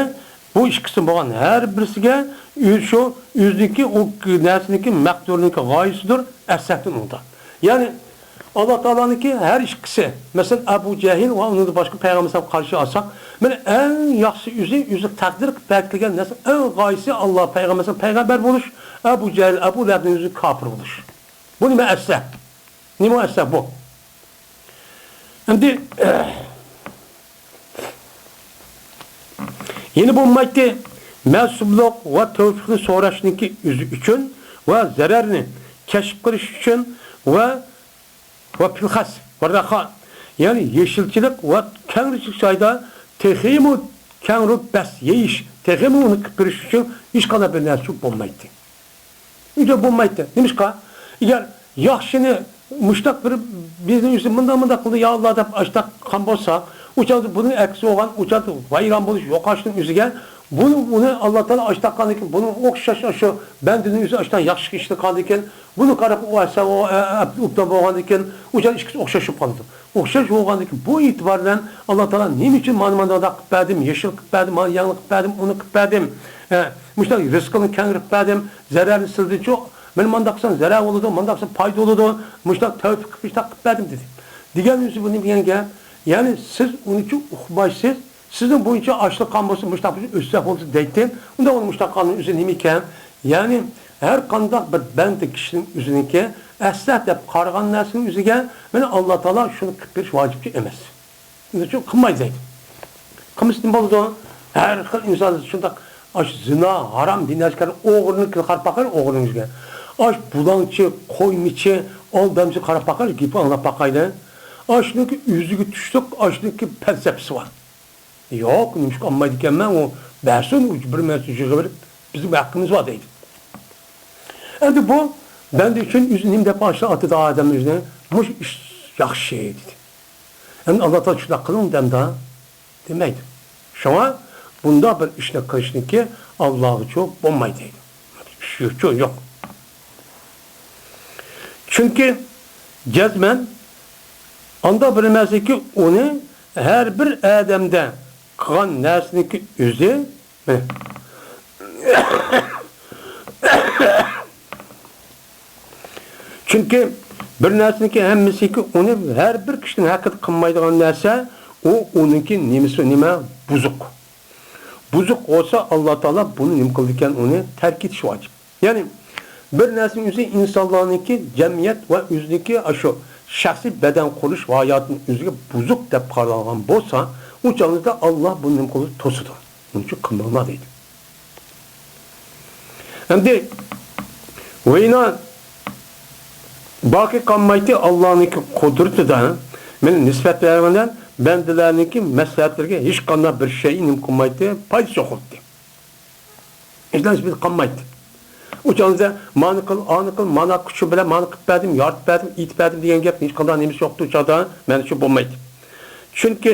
بۇ ئىككىسى بولغان ھەر بىرسىگە ئۆز شۇ ئۆزىنىڭكى ئۇ نەرسىنىڭكى مەقدۇرىنىڭكى غايىسىدۇر، ئەسلىھەتىنى ئۇنىدا. يەنى ئاللا تائالانىڭكى ھەر ئىككىسى، مەسىلەن، ئەبۇ جەھىل ۋە ئۇنىڭدىن باشقا پەيغەمبەرلەرگە قارشى ئالساق، مانا ئەڭ ياخشىسى ئۆزى، ئۆزى تەقدىر قىلىپ بەرگەن نەرسە ئەڭ غايىسى ئاللا پەيغەمبەرلەرنىڭ پەيغەمبەر بولۇش، ئەبۇ جەھىل، ئەبۇ لەھەبنىڭ ئۆزى كاپىر بولۇش. بۇ نېمە ئەسلىھە؟ نېمە ئەسلىھە بۇ؟ ئەمدى يەنە بولمايتتى. مەسۇملۇق ۋە تەۋپىقنى سوراشنىڭكى ئۆزى ئۈچۈن ۋە زەرەرنى كەشىپ قىلىش ئۈچۈن ۋە، ۋە پىلخەس ۋە راخا، يەنى يېشىلچىلىق ۋە كەڭرىچىلىك جايدا تېخىمۇ كەڭرى بەس يېيىش، تېخىمۇ ئۇنى قىلىپ بېرىش ئۈچۈن ھېچقانداق بىر نەرسە بولمايتتى. ئۆيدە بولمايتتى. نېمىشقا؟ ئەگەر ياخشىنى مۇشتاق بىر بىزنىڭ ئۈچۈن مۇنداق، مۇنداق قىلدى، يا ئاللا دەپ ئاشتاق قىلغان بولسا، ئۇ چاغدا بۇنىڭ ئەكسى بولغان، ئۇ چاغدا ۋەيران بولۇش، يوقالىشنىڭ ئۆزىگە، بۇنى، ئۇنى ئاللا تائالا ئاشتاق قىلغاندىكىن، بۇنىڭ ئوخشاش شۇ بەندىنىڭ ئۆزى ئاشتاق ياخشى ئىشنى قىلغاندىكىن، بۇنى قاراپ ئۇ ئەسە، ئۇ، ئە، ئە، ئوبدان بولغاندىكىن، ئۇ چاغدا ئىككىسى ئوخشاش بولۇپ قالىدۇ. ئوخشاش بولغاندىكىن، بۇ ئېتىبار بىلەن ئاللا تائالا نېمە ئۈچۈن مانا، مانا مۇنداق قىلىپ بەردىم، يېشىل قىلىپ بەردىم، مانا يەڭلىك قىلىپ بەردىم، ئۇنى قىلىپ بەردىم، ئە، مۇشۇنداق رىزقىنى كەڭرى قىلىپ بەردىم، زەرەرنى سىلدىچۇ، مانا مۇنداق قىلسام زەرەر بولىدۇ، مۇنداق قىلسام پايدا بولىدۇ، مۇشۇنداق تەۋپىق قىلىپ، مۇشۇنداق قىلىپ بەردىم دېدى. دېگەن ئۆزى بۇ نېمە دېگەن گەپ؟ يەنى سىز ئۇنىچۇ ئۇقمايسىز، سىزنىڭ بويىچە ئاشلىق قان بولسا مۇشۇنداق بولسا ئۆتسە بولدى دەيتتى. ئۇنداق بولسا مۇشۇنداق قاننىڭ ئۆزى نېمە ئىكەن؟ يەنى ھەر قانداق بىر بەندە كىشىنىڭ ئۆزىنىڭكى ئەسلىھە دەپ قارىغان نەرسىنىڭ ئۆزىگە مانا ئاللا تائالا شۇنى قىلىپ بېرىش ۋاجىپچى ئەمەس. ئۇنىڭ ئۈچۈن قىلمايدۇ دەيدۇ. قىلمىسا نېمە بولىدۇ؟ ھەر خىل ئىنسان شۇنداق، ئاشۇ زىنا، ھارام دېگەن نەرسىگە قاراپ، ئوغرىنىڭكىگە قاراپ باقايلى، ئوغرىنىڭكىگە. ئاشۇ بۇلاڭچى، قويمىچى، ئالدامچى قاراپ باقايلى، گېپى ئاڭلاپ باقايلى. ئاشۇنىڭكى ئۆزىگە تۇشلۇق، ئاشۇنىڭكى پەلسەپىسى بار. ياق، نېمىشقا ئالمايدىكەنمەن، ئۇ بەرسۇن، ئۇ بىر مەرسە يىغىۋېلىپ، بىزنىڭ ھەققىمىز بار دەيدۇ. ئەمدى بۇ بەندە ئۈچۈن ئۆزى نېمە دەپ ئاشۇ ئاتىدۇ ئادەم ئۆزىنى؟ مۇشۇ ئىش ياخشى دېدى. ئەمدى ئاللا تائالا شۇنداق قىلىڭ دەمدا دېمەيدۇ. شۇڭا بۇنداق بىر ئىشنى قىلىشنىڭكى ئاللاغىچۇ بولمايدۇ دەيدۇ. ئىشىچۇ يوق. چۈنكى جەزمەن ئاندا بىلمەسلىكى ئۇنى ھەر بىر ئادەمدە قىلغان نەرسىنىڭكى ئۆزى. چۈنكى بىر نەرسىنىڭكى ھەممىسىكى ئۇنى ھەر بىر كىشىدىن ھەققىدە قىلمايدىغان نەرسە، ئۇ ئۇنىڭكى نېمىسى نېمە؟ بۇزۇق. بۇزۇق بولسا، ئاللا تائالا بۇنى نېمە قىلىدىكەن؟ ئۇنى تەرك ئېتىش ۋاجىپ. يەنى بىر نەرسىنىڭ ئۆزى ئىنسانلارنىڭكى جەمئىيەت ۋە ئۆزىنىڭكى ئاشۇ شەخسىي بەدەن قۇرۇلۇش ۋە ھاياتىنىڭ ئۆزىگە بۇزۇق دەپ قارالغان بولسا، ئۇ چاغدا ئاللا بۇنى نېمە قىلىدۇ؟ توسىدۇ. ئۇنىڭ ئۈچۈن قىلماڭلار دەيدۇ. ئەمدى ۋەينا باقى قالمايتتى، ئاللانىڭكى قۇدرىتىدە مېنى نىسبەت بەرگەندە بەندىلەرنىڭكى مەسلىھەتلىرىگە ھېچقانداق بىر شەيئى نېمە قىلمايتتى، پايدىسى يوق بولاتتى. ھېچ نەرسە بىلەن قالمايتتى. ئۇ چاغدا مانا قىل، ئانا قىل، مانا كۈچۈم بىلەن مانا قىلىپ بەردىم، يارىتىپ بەردىم، ئېيتىپ بەردىم دېگەن گەپ ھېچقانداق نېمىسى يوقتى ئۇ چاغدا، مەن ئۈچۈن بولمايتتى. چۈنكى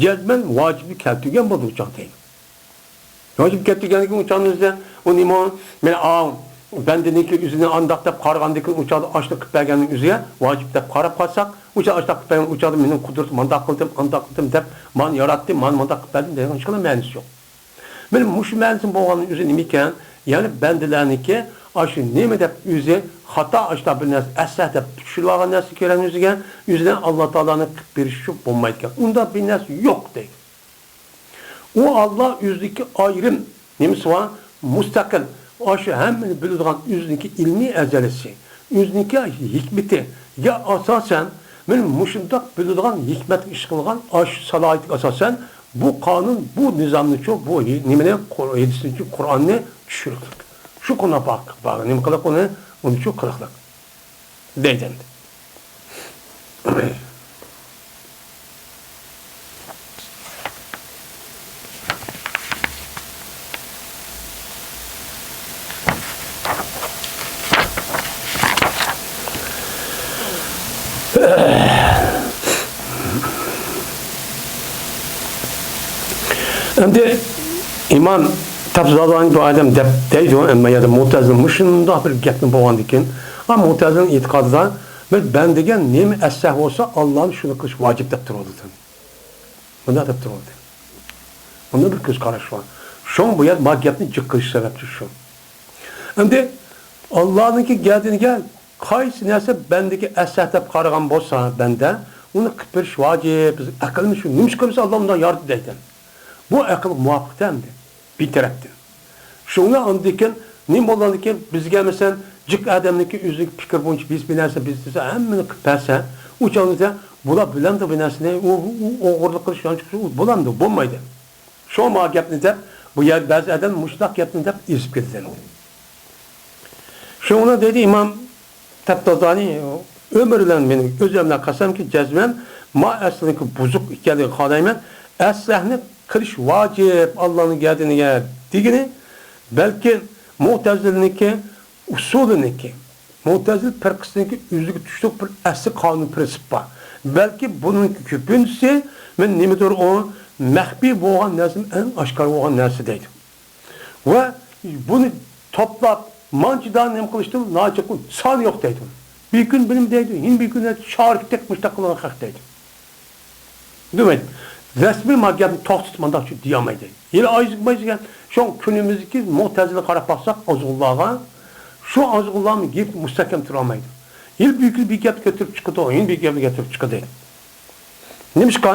جەزمەن ۋاجىپنى كەلتۈرگەن بولدى ئۇ چاغدا. ۋاجىپ كەلتۈرگەندىن كېيىن ئۇ چاغدا بىزدە ئۇ نېمە، مانا ئاۋۇ بەندىنىڭكى ئۆزىنى ئانداق دەپ قارىغاندىن كېيىن ئۇ چاغدا ئاشۇنداق قىلىپ بەرگەننىڭ ئۆزىگە ۋاجىپ دەپ قاراپ قالساق، ئۇ چاغدا ئاشۇنداق قىلىپ بەرگەن، ئۇ چاغدا مېنىڭ قۇدرىتىم مانداق قىلدىم، ئانداق قىلدىم دەپ، مانا ياراتتى، مانا مانداق قىلىپ بەردىم دەيدىغان ھېچقانداق مەنىسى يوق. مانا مۇشۇ مەنىسى بولغاننىڭ ئۆزى نېمىكەن؟ يەنى بەندىلەرنىڭكى ئاشۇ نېمە دەپ ئۆزى خاتا ئاشۇنداق بىر نەرسە، ئەسلا دەپ چۈشۈرۈۋالغان نەرسە كۆرگەن ئۆزىگە، ئۆزىنى ئاللا تائالانىڭ قىلىپ بېرىشى بولمايدىكەن. ئۇنداق بىر نەرسە يوق دەيدۇ. ئۇ ئاللا ئۆزىدىكى ئايرىم نېمىسى بار؟ مۇستەقىل. ئاشۇ ھەممىنى بىلىدىغان ئۆزىنىڭكى ئىلمىي ئەزەلىسى، ئۆزىنىڭكى ھېكمىتىگە ئاساسەن، مانا مۇشۇنداق بىلىدىغان، ھېكمەتلىك ئىش قىلغان ئاشۇ سالاھىيىتىگە ئاساسەن، بۇ قانۇن، بۇ نىزامنىچۇ، بۇ ھې-، نېمىنى، قۇر-، ھەدىسنىچۇ، قۇرئاننى چۈشۈرۈكلۈك. شۇ قوناق باق-، باغ-، نېمە قىلىق ئۇنى، ئۇنىچۇ قىلىقلىق. دەيدۇ ئەمدى. ئەمدى ئىمام تەپزالانى بۇ ئادەم دەپ دەيدۇ، ئەمما يەنە مۇتەزىلە مۇشۇنداق بىر گەپنى بولغاندىكىن، ھا، مۇتەزىلىنىڭ ئېتىقادىدا بىر بەندىگە نېمە ئەسلىھە بولسا، ئاللانى شۇنى قىلىش ۋاجىپ دەپ تۇرۇۋاتىدۇ. مۇنداق دەپ تۇرۇۋاتىدۇ. مۇنداق بىر كۆز قاراش بار. شۇڭا بۇ يەر ما گەپنى جىق قىلىش سەۋەبچى شۇ. ئەمدى ئاللانىڭكى گەدىنىگە قايسى نەرسە بەندىگە ئەسلىھە دەپ قارىغان بولسا بەندە، ئۇنى قىلىپ بېرىش ۋاجىپ. بىز ئەقىلمىز شۇ. نېمىشقا بىز ئاللا ئۇنداق يارىتتى دەيدۇ. بۇ ئەقىلگە مۇۋاپىق ئەمدى. بىر تەرەپتىن. شۇڭا ئاندىن كېيىن نېمە بولغاندىن كېيىن بىزگە، مەسىلەن، جىق ئادەمنىڭكى ئۆزىنىڭكى پىكرى بويىچە بىز بىر نەرسە، بىز دېسە ھەممىنى قىلىپ بەرسە، ئۇ چاغدا بۇلار بىلەمدۇ بۇ نەرسىنى، ئۇ، ئۇ، ئۇ ئوغرىلىق قىلىش يانچۇق قىلىش، ئۇ بولامدۇ؟ بولمايدۇ. شۇ ما گەپنى دەپ، بۇ يەر بەزى ئادەم مۇشۇنداق گەپنى دەپ ئېزىپ كېتىدۇ. شۇڭا دەيدۇ ئىمام تەپتازانى، ئۆمرى بىلەن مېنىڭ ئۆزۈم بىلەن قەسەمكى، جەزمەن ما ئەسلىنىڭكى بۇزۇق ئىكەنلىكىنى خالايمەن. ئەسلىھەنى قىلىش ۋاجىپ ئاللانىڭ گەدىنىگە دېگىنى، بەلكى مۇتەزىلىنىڭكى ئۇسۇلىنىڭكى، مۇتەزىلە پىرقىسىنىڭكى ئۆزىگە تۇشلۇق بىر ئەسلى قانۇن، پرىنسىپ بار. بەلكى بۇنىڭكى كۆپىنچىسى، مەن نېمىدۇر ئۇ مەخپىي بولغان نەرسىمۇ ئەڭ ئاشكارا بولغان نەرسە دەيدۇ. ۋە بۇنى توپلاپ، مانچە دانە نېمە قىلىشتىن ناچىقۇن سانى يوق دەيدۇ. بىر كۈن بىلىم دەيدۇ، يەنە بىر كۈن چارىكتەك مۇشتاق قىلغان خەق دەيدۇ. دېمەيدۇ. رەسمىي ما گەپنى توختىتىپ مانداق شۇ دېيەلمەيدۇ. ھېلى ئايزىك مايزىكەن. شۇڭا كۈنىمىزدىكى مۇتەزىلە قاراپ باقساق، ئازغۇنلارغا، شۇ ئازغۇنلارمۇ گېپى مۇستەھكەم تۇرالمايدۇ. ھېلى بىر كۈن بىر گەپنى كەلتۈرۈپ چىقىدۇ، يەنە بىر گەپنى كەلتۈرۈپ چىقىدۇ. نېمىشقا؟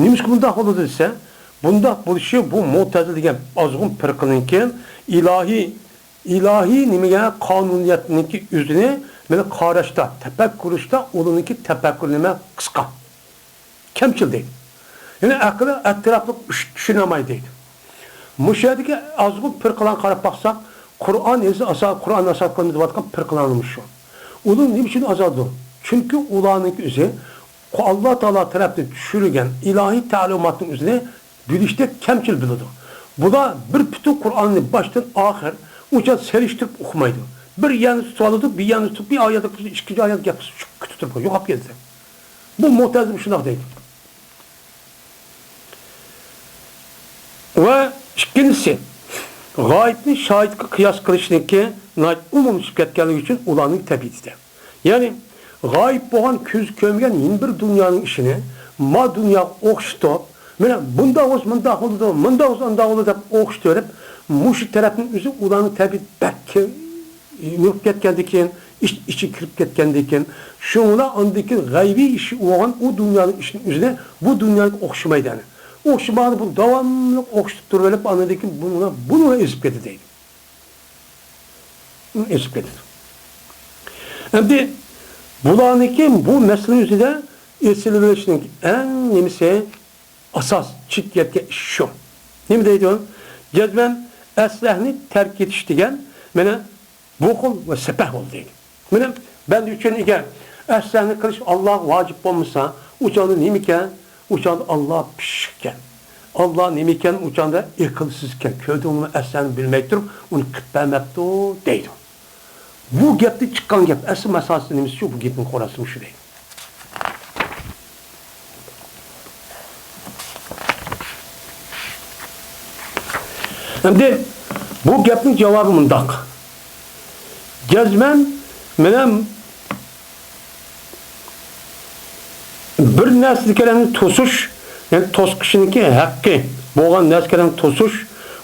نېمىشقا بۇنداق بولىدۇ دېسە، بۇنداق بولۇشى بۇ مۇتەزىلە دېگەن ئازغۇن پىرقىنىڭكى ئىلاھىي، ئىلاھىي نېمىگە، قانۇنىيەتنىڭكى ئۆزىنى مانا قاراشتا، تەپەككۇرلىشتا ئۇلارنىڭكى تەپەككۇر نېمە قىسقا، كەمچىل دەيدۇ. يەنى ئەقلى ئەتراپلىق چۈش-، چۈشىنەلمەيدۇ دەيدۇ. مۇشۇ يەردىكى ئازغۇن پىرقىلارغا قاراپ باقساق، قۇرئان ھەدىسنى ئاساس، قۇرئان ئاساس قىلىمىز دەۋاتقان پىرقىلارمۇ شۇ. ئۇلار نېمە ئۈچۈن ئازادۇ؟ چۈنكى ئۇلارنىڭكى ئۆزى ئاللا تائالا تەرەپتىن چۈشۈرۈلگەن ئىلاھىي تەلىماتنىڭ ئۆزىنى بىلىشتە كەمچىل بىلىدۇ. بۇلار بىر پۈتۈن قۇرئاننى باشتىن ئاخىر ئۇنچە سېلىشتۇرۇپ ئوقۇمايدۇ. بىر يەرنى تۇتۇۋالىدۇ، بىر يەرنى تۇتۇپ، بىر ئايەتتە، ئىككىنچى ئايەتتە گەپ قىلىپ كېتىپ تۇرىدۇ، يوقاپ كېتىدۇ. بۇ مۇتەزىلە شۇنداق دەيدۇ. ۋە ئىككىنچىسى، غايىبنى شاھىتقا قىياس قىلىشنىڭكى ناھايىتى ئومۇملىشىپ كەتكەنلىكى ئۈچۈن ئۇلارنىڭ تەبىئىتىدە. يەنى غايىب بولغان، كۆز كۆرمىگەن يەنە بىر دۇنيانىڭ ئىشىنى ما دۇنياغا ئوخشىتىپ، مانا بۇنداق بولسا مۇنداق بولىدۇ، مۇنداق بولسا ئانداق بولىدۇ دەپ ئوخشىتىۋېرىپ، مۇشۇ تەرەپنىڭ ئۆزى ئۇلارنىڭ تەبىئىتى بەك يۇرۇپ كەتكەندىن كېيىن، ئىچ-، ئىچىگە كىرىپ كەتكەندىن كېيىن، شۇڭلا ئاندىن كېيىن غەيۋىي ئىشى بولغان ئۇ دۇنيانىڭ ئىشىنىڭ ئۆزىنى بۇ دۇنيانىڭكى ئوخشىمايدۇ، يەنى ئوخشىمىغاندا بۇنى داۋاملىق ئوخشىتىپ تۇرۇۋېلىپ، ئاندىن كېيىن بۇنى، بۇنى ئېزىپ كېتىدۇ دەيدۇ. ئېزىپ كېتىدۇ. ئەمدى بۇلارنىڭكى بۇ مەسىلىنىڭ ئۈستىدە ئېسىلىۋېلىشنىڭ ئەڭ نېمىسى، ئاساس چىقىپ كەتكەن ئىش شۇ. نېمە دەيدۇ؟ جەزمەن ئەسلەھنى تەرك ئېتىش دېگەن مانا بۇ خىل ۋە سەپەھ بولدى دەيدۇ. مانا بەندە ئۈچۈن ئەگەر ئەسلەھنى قىلىش ئاللاغا ۋاجىپ بولمىسا، ئۇ چاغدا نېمىكەن؟ ئۇ چاغدا ئاللا پىششىقكەن. ئاللا نېمىكەن؟ ئۇ چاغدا ئەقىلسىزكەن. كۆردۈڭمۇ، ئەسلەھنى بىلمەي تۇرۇپ ئۇنى قىلىپ بەرمەپتۇ دەيدۇ. بۇ گەپتىن چىققان گەپ، ئەسلى مەسىلىسى نېمىسى شۇ، بۇ گېپىنىڭ خۇلاسىسى مۇشۇ دەيدۇ. ئەمدى بۇ گەپنىڭ جاۋابى مۇنداق. جەزمەن مانا بىر نەرسىدىكىلەرنى توسۇش، يەنى توسقۇچىنىڭكى ھەققى بولغان نەرسىدىكىلەرنى توسۇش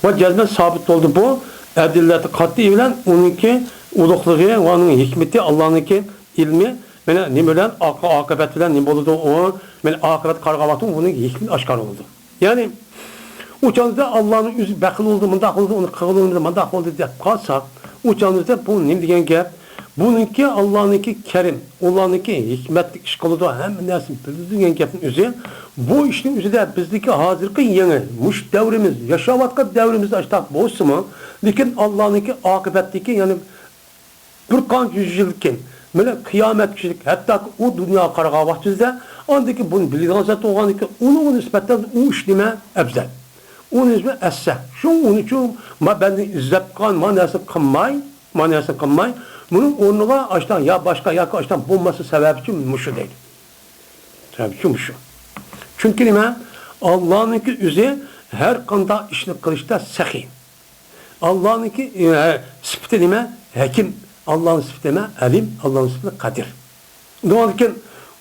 ۋە جەزمەن سابىت بولدى بۇ ئەدىللەتى قەتئىي بىلەن ئۇنىڭكى ئۇلۇغلۇقى ۋە ئۇنىڭ ھېكمىتى، ئاللانىڭكى ئىلمى، مانا نېمە بىلەن، ئاقىۋەت بىلەن نېمە بولىدۇ ئۇ، مانا ئاقىۋەت قارىغان ۋاقتىدا ئۇنىڭ ھېكمىتى ئاشكارا بولىدۇ. يەنى ئۇ چاغدا ئاللانىڭ ئۆزى بەخىل بولدى، مۇنداق بولدى، ئۇنى قىلغىلى بولمىدى، مانداق بولدى دەپ قالساق، ئۇ چاغدا بۇ نېمە دېگەن گەپ؟ بۇنىڭكى ئاللانىڭكى كەرىم، ئاللانىڭكى ھېكمەتلىك ئىش قىلىدۇ، ھەممە نەرسىنى بىلىدۇ دېگەن گەپنىڭ ئۆزى، بۇ ئىشنىڭ ئۆزىدە بىزنىڭكى ھازىرقى يېڭى مۇشۇ دەۋرىمىز، ياشاۋاتقان دەۋرىمىزدە ئاشتاق بولسىمۇ، لېكىن ئاللانىڭكى ئاقىۋەتتىكى، يەنى بىر قانچە يۈز يىلدىن كېيىن، مانا قىيامەتكىچىلىك، ھەتتاكى ئۇ دۇنياغا قارىغان ۋاقتىمىزدا، ئاندىن كېيىن بۇنى بىلىدىغان زات بولغاندىن كېيىن، ئۇنىڭغا نىسبەتەن ئۇ ئىش نېمە؟ ئەۋزەل. ئۇنىڭ ئىسمى ئەسسە. شۇ ئۇنىڭ ئۈچۈن ما بەندە ئىزدەپ قالغان، ما نەرسە قىلماي، ما نەرسە قىلماي، بۇنىڭ ئورنىغا ئاشتاق يا باشقا ياكى ئاشتاق بولماسا سەۋەبى ئۈچۈن مۇشۇ دەيدۇ. سەۋەبى ئۈچۈن مۇشۇ. چۈنكى نېمە؟ ئاللانىڭكى ئۆزى ھەر قانداق ئىشنى قىلىشتا سەخىي. ئاللانىڭكى، ئە، سۈپىتى نېمە؟ ھەكىم. ئاللانىڭ سۈپىتى نېمە؟ ئەلىم. ئاللانىڭ سۈپىتى قادىر. ئۇنىڭدىن كېيىن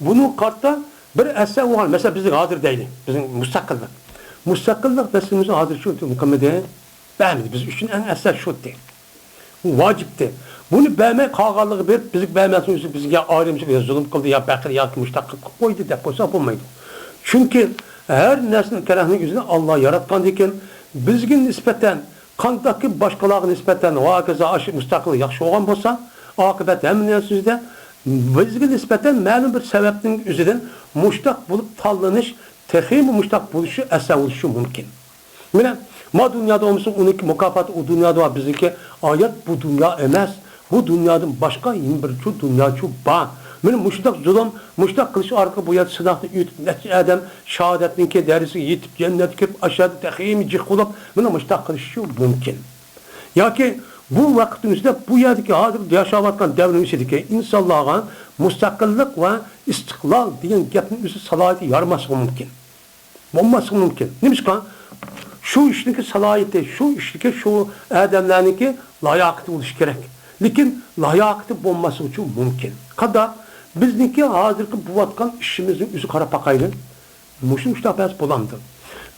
بۇنىڭغا قارىتا بىر ئەسەر بولغان، مەسىلەن، بىزنىڭ ھازىر دەيلى، بىزنىڭ مۇستەقىللىق. مۇستەقىللىق مەسىلىمىزنى ھازىرچە قىلمىدى، بەرمىدى. بىز ئۈچۈن ئەڭ ئەسەس شۇتى. ۋاجىپتى. بۇنى بەرمەي قالغانلىقى بېرىپ، بىزگە بەرمەسنىڭ ئۆزى بىزگە ئايرىمچىلىق يا زۇلۇم قىلدى، يا پەقىر ياكى مۇشتاق قىلىپ قويدى دەپ قويسا بولمايدۇ. چۈنكى ھەر نەرسىنىڭ تەرەققىياتىنىڭ ئۆزىنى ئاللا ياراتقاندىكىن، بىزگە نىسبەتەن قانداقكى باشقىلارغا نىسبەتەن ۋە ھاكازا ئاشۇ مۇستەقىل ياخشى بولغان بولسا، ئاقىۋەت ھەممە نەرسە ئۆزىدە بىزگە نىسبەتەن مەلۇم بىر سەۋەبنىڭ ئۆزىدىن مۇشتاق بولۇپ تاللىنىش، تېخىمۇ مۇشتاق بولۇشى، ئەسەر بولۇشى مۇمكىن. مانا، ما دۇنيادا بولمىسا، ئۇنىڭكى مۇكاپاتى ئۇ دۇنيادا بار، بىزنىڭكى ھايات بۇ دۇنيا ئەمەس. بۇ دۇنيادىن باشقا يەنە بىرچۇ دۇنياچۇ بار. مانا مۇشۇنداق زۇلۇم، مۇشۇنداق قىلىش ئارقىلىق بۇ يەردە سىناقنى ئۆتۈپ، نەچچە ئادەم شاھادەتنىڭكى دەرىجىسىگە يېتىپ، جەننەتكە كىرىپ، ئاشۇ يەردە تېخىمۇ جىق بولۇپ، مانا مۇشۇنداق قىلىشى مۇمكىن. ياكى بۇ ۋاقىتنىڭ ئىچىدە بۇ يەردىكى ھازىر ياشاۋاتقان دەۋرنىڭ ئىچىدىكى ئىنسانلارغا مۇستەقىللىق ۋە ئىستىقلال دېگەن گەپنىڭ ئۆزى سالاھىيىتى يارىماسلىقى مۇمكىن. بولماسلىقى مۇمكىن. نېمىشقا؟ شۇ ئىشنىڭكى سالاھىيىتى، شۇ ئىشتىكى شۇ ئادەملەرنىڭكى لاياقىتى بولۇشى كېرەك. لېكىن لاياقىتى بولماسلىقى ئۈچۈن مۇمكىن. قانداق؟ بىزنىڭكى ھازىرقى بولۇۋاتقان ئىشىمىزنىڭ ئۆزى قاراپ باقايلى. مۇشۇ مۇشۇنداق بەرسە بولامدۇ؟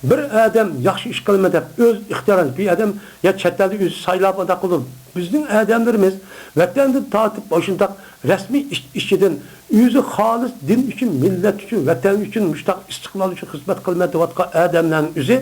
بىر ئادەم ياخشى ئىش قىلىمەن دەپ ئۆز ئىختىيارى، بىر ئادەم يا چەت ئەلدە ئۆزى سايلاپ ئۇنداق قىلىدۇ. بىزنىڭ ئادەملىرىمىز ۋەتەندىن تارتىپ ئاشۇنداق رەسمىي ئىش، ئىشىدىن ئۆزى خالىس دىن ئۈچۈن، مىللەت ئۈچۈن، ۋەتەن ئۈچۈن، مۇشۇنداق ئىستىقلال ئۈچۈن خىزمەت قىلىمەن دەۋاتقان ئادەملەرنىڭ ئۆزى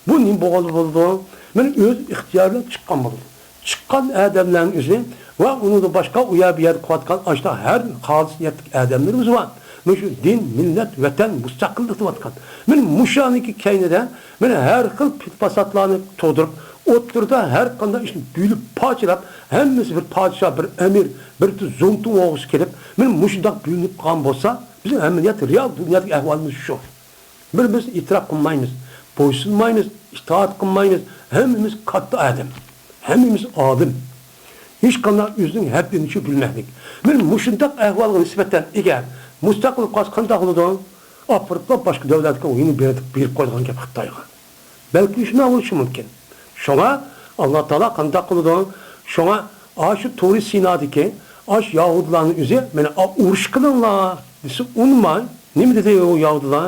بۇ نېمە بولغىلى بولىدۇ؟ مانا ئۆز ئىختىيارى بىلەن چىققان بولىدۇ. چىققان ئادەملەرنىڭ ئۆزى ۋە ئۇنىڭدىن باشقا ئۇ يەر بۇ يەردە قىلىۋاتقان ئاشۇنداق ھەر خالىس نىيەتلىك ئادەملىرىمىز بار. مانا شۇ دىن، مىللەت، ۋەتەن، مۇستەقىللىق دەۋاتقان. مانا مۇشۇلارنىڭكى كەينىدە مانا ھەر خىل پىت-پاساتلارنى تۇغدۇرۇپ، ئوتتۇرىدا ھەر قانداق ئىشنى بۆلۈپ پارچىلاپ، ھەممىسى بىر پادىشاھ، بىر ئەمىر، بىر زۇڭتۇڭ بولغۇسى كېلىپ، مانا مۇشۇنداق بۆلۈنۈپ قالغان بولسا، بىزنىڭ ئەمەلىيەت، رېئال دۇنيادىكى ئەھۋالىمىز شۇ. بىر-بىرىمىزگە ئېتىراپ قىلمايمىز، بويسۇنمايمىز، ئىتائەت قىلمايمىز. ھەممىمىز كاتتا ئادەم، ھەممىمىز ئالىم. ھېچقانداق ئۆزىنىڭ ھەددىنى بىلمەكلىك. مانا مۇشۇنداق ئەھۋالغا نىسبەتەن ئەگەر مۇستەقىل بولۇپ قالسا قانداق بولىدۇ؟ ئاپىرىپلا باشقا دۆلەتكە ئۇنى بېرىپ، بېرىپ قويىدىغان گەپ خىتايغا. بەلكىم شۇنداق بولۇشى مۇمكىن. شۇڭا ئاللا تائالا قانداق قىلىدۇ؟ شۇڭا ئاشۇ تۇرى سىنادىكى ئاش ياھۇدىلارنىڭ ئۆزى، مانا، ئا، ئۇرۇش قىلىڭلار دېسە ئۇنىماي. نېمە دېدى ئۇ ياھۇدىلار؟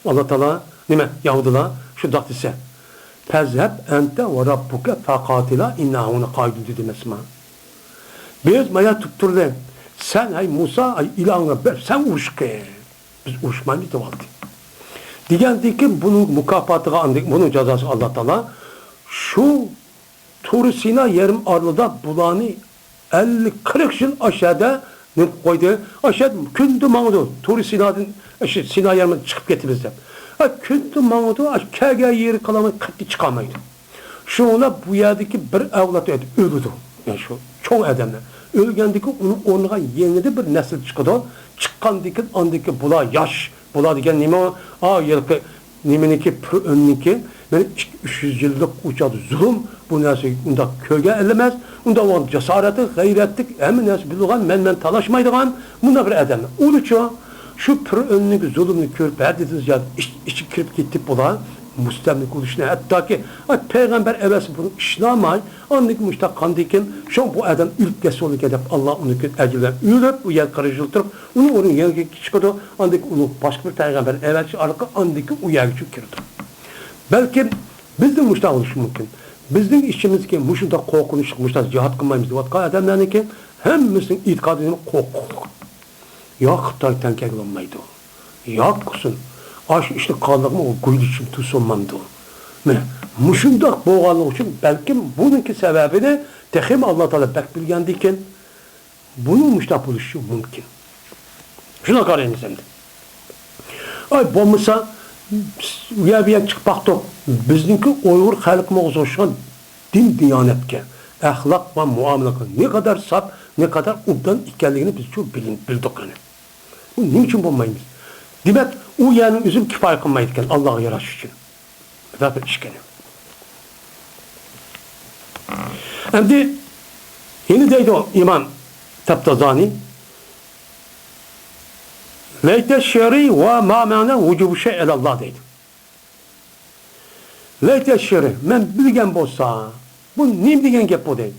ئاللا تائالا، نېمە، ياھۇدىلار شۇنداق دېسە، «فەزھەب ئەنتە ۋە راببۇكە فەقاتىلا ئىننا ھاھۇنا قائىدۇن» دېدى ئەمەسمۇ؟ بىز مايا تۇرۇپ تۇرلى. سەن، ھەي مۇسا، ھەي ئىلاھىڭغا بەر، سەن ئۇرۇش قىل. بىز ئۇرۇشمايمىز دېۋالدى. دېگەندىن كېيىن بۇنىڭ مۇكاپاتىغا ئاندىن، بۇنىڭ جازاسىغا ئاللا تائالا شۇ تۇر سىنا يېرىم ئارىلىدا بۇلارنى ئەللىك، قىرىق يىل ئاشەدە نېمە قىلىپ قويدى؟ ئاشەدە كۈندە ماڭىدۇ. تۇر سىنادىن، شۇ سىنا يېرىمىدىن چىقىپ كېتىمىز دەپ. ئە، كۈندە ماڭىدۇ، ئە، كەلگەن يېرى قالالماي قەتئىي چىقالمايدۇ. شۇڭا بۇ يەردىكى بىر ئەۋلاد ئۆلىدۇ. يەنى شۇ چوڭ ئادەملەر. ئۆلگەندىن كېيىن ئۇنىڭ ئورنىغا يېڭىدىن بىر نەسىل چىقىدۇ. چىققاندىن كېيىن ئاندىن كېيىن بۇلار ياش. بۇلار دېگەن نېمە؟ ئا، ھېلىقى نېمىنىڭكى، پىرئۆننىڭكى، مانا ئىككى، ئۈچ يۈز يىللىق ئۇ چاغدا زۇلۇم، بۇ نەرسە ئۇنداق كۆرگەن ئەمەس، ئۇنداق بولغان جاسارەتلىك، غەيرەتلىك، ھەممە نەرسە بىلىدىغان، مەن-مەن تالاشمايدىغان مۇنداق بىر ئادەمنى. ئۇنىچۇ شۇ پىرئۆننىڭكى زۇلۇمىنى كۆرۈپ، ھەددىدىن زىيادە ئىچ-، ئىچىگە كىرىپ كېتىپ، بۇلار مۇستەملىكە بولۇشنى، ھەتتاكى، ئاي، پەيغەمبەر ئەۋەتسە بۇنى ئىشىنالماي، ئاندىن كېيىن مۇشۇنداق قاندىكىن، شۇڭا بۇ ئادەم ئۆلۈپ كەتسە بولىدىكەن دەپ، ئاللا ئۇنى ئەجىل بىلەن ئۆلۈپ، ئۇ يەر قىرىق يىل تۇرۇپ، ئۇنىڭ ئورنىغا يەنە چىقىدۇ. ئاندىن كېيىن ئۇنى باشقا بىر پەيغەمبەر ئەۋەتىش ئارقىلىق ئاندىن كېيىن ئۇ يەرگىچە كىرىدۇ. بەلكىم بىزنىڭ مۇشۇنداق بولۇشى مۇمكىن. بىزنىڭ ئىچىمىزدىكى مۇشۇنداق قورقۇنچلۇق، مۇشۇنداق جىھاد قىلمايمىز دەۋاتقان ئادەملەرنىڭكى ھەممىسىنىڭ ئېتىقادى نېمە؟ قورقۇقلۇق. يا خىتاي تەڭ كەلگىلى بولمايدۇ. يا قىلسۇن. ئاشۇ ئىشنى قىلغانلىقىمۇ ئۇ گۇيلىشىم تۇرسۇنمامدۇ. مانا مۇشۇنداق بولغانلىقى ئۈچۈن بەلكىم بۇنىڭكى سەۋەبىنى تېخىمۇ ئاللا تائالا بەك بىلگەندىكىن، بۇنىڭ مۇشۇنداق بولۇشى مۇمكىن. شۇنداق قارايمىز ئەمدى. ئاي، بولمىسا، ئۇ يەر بۇ يەر چىقىپ باقتۇق. بىزنىڭكى ئۇيغۇر خەلقىمىزگە ئوخشىغان دىن دىيانەتكە، ئەخلاق ۋە مۇئامىلىگە نەقەدەر ساپ، نەقەدەر ئوبدان ئىكەنلىكىنى بىز شۇ بىلىن-، بىلدۇق قېنى. بۇ نېمە ئۈچۈن بولمايمىز؟ دېمەك، ئۇ يەرنىڭ ئۆزى كىپايە قىلمايدىكەن ئاللاغا يارىشىش ئۈچۈن. بىر ئىش ئىكەن. ئەمدى يەنە دەيدۇ ئىمام تەپتازانى، لەيتە شېئىرى ۋە ما مەنا ۋۇجۇبۇ شەي ئەلەللا دەيدۇ. لەيتە شېئىرى، مەن بىلگەن بولسا، بۇ نېمە دېگەن گەپ بۇ دەيدۇ.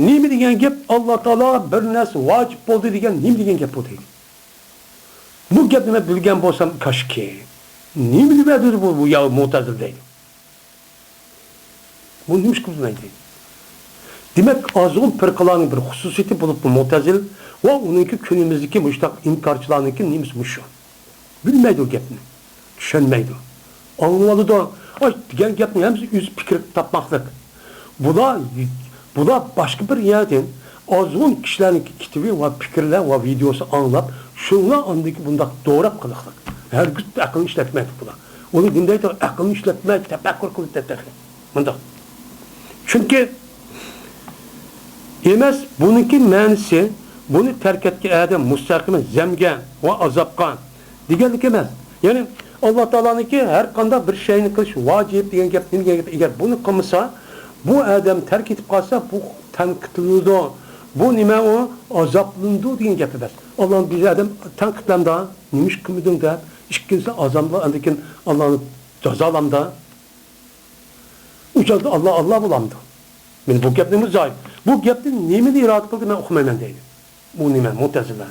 نېمە دېگەن گەپ، ئاللا تائالا بىر نەرسە ۋاجىپ بولدى دېگەن نېمە دېگەن گەپ بۇ دەيدۇ. بۇ گەپنى مەن بىلگەن بولسام كاشكى. نېمە دېمەدى بۇ، بۇ يا مۇتەزىل دەيدۇ. بۇ نېمىشقا بىلمەيدۇ؟ دېمەك، ئازغۇن پىرقىلارنىڭ بىر خۇسۇسىيىتى بولۇپمۇ مۇتەزىل ۋە ئۇنىڭكى كۈنىمىزدىكى مۇشۇنداق ئىنكارچىلارنىڭكى نېمىسى مۇشۇ. بىلمەيدۇ گەپنى. چۈشەنمەيدۇ. ئاڭلىۋالىدۇ. ئاي، دېگەن گەپنىڭ ھەممىسى ئۆزى پىكىر تاپماقلىق. بۇلار، بۇلار باشقا بىر يەردىن ئازغۇن كىشىلەرنىڭكى كىتابى ۋە پىكىرلەر ۋە ۋىدېئوسى ئاڭلاپ، شۇنىڭلا ئاندىن كېيىن بۇنداق دوراپ قىلىقلىق. ھەرگىز ئەقىلنى ئىشلەتمەيدۇ بۇلار. ئۇنى نېمە دەيدۇ؟ ئەقىلنى ئىشلەتمەي، تەپەككۇر قىلىپ تەتەخى. مۇنداق. چۈنكى ئەمەس، بۇنىڭكى مەنىسى، بۇنى تەرك ئەتكەن ئادەم مۇستەقىمەن زەمگە ۋە ئازابقا دېگەنلىك ئەمەس. يەنى، ئاللا تائالانىڭكى ھەر قانداق بىر شەينى قىلىش ۋاجىپ دېگەن گەپ نېمە دېگەن گەپ؟ ئەگەر بۇنى قىلمىسا، بۇ ئادەم تەرك ئېتىپ قالسا، بۇ تەنقىدلىنىدۇ. بۇ نېمە ئۇ؟ ئازابلىنىدۇ دېگەن گەپ ئەمەس. ئاللا بىر ئادەم تەنقىدلەمدا، نېمە ئىش قىلمىدىڭ دەپ، ئىككىنچىسى ئازابلا، ئاندىن كېيىن ئاللانى جازالامدا. ئۇ چاغدا ئاللا، ئاللا بولامدۇ؟ مەن بۇ گەپنىمۇ زايىم. بۇ گەپنى نېمىنى ئىرادە قىلدى، مەن ئۇقمايمەن دەيدۇ. بۇ نېمە؟ مۇتەزىلە.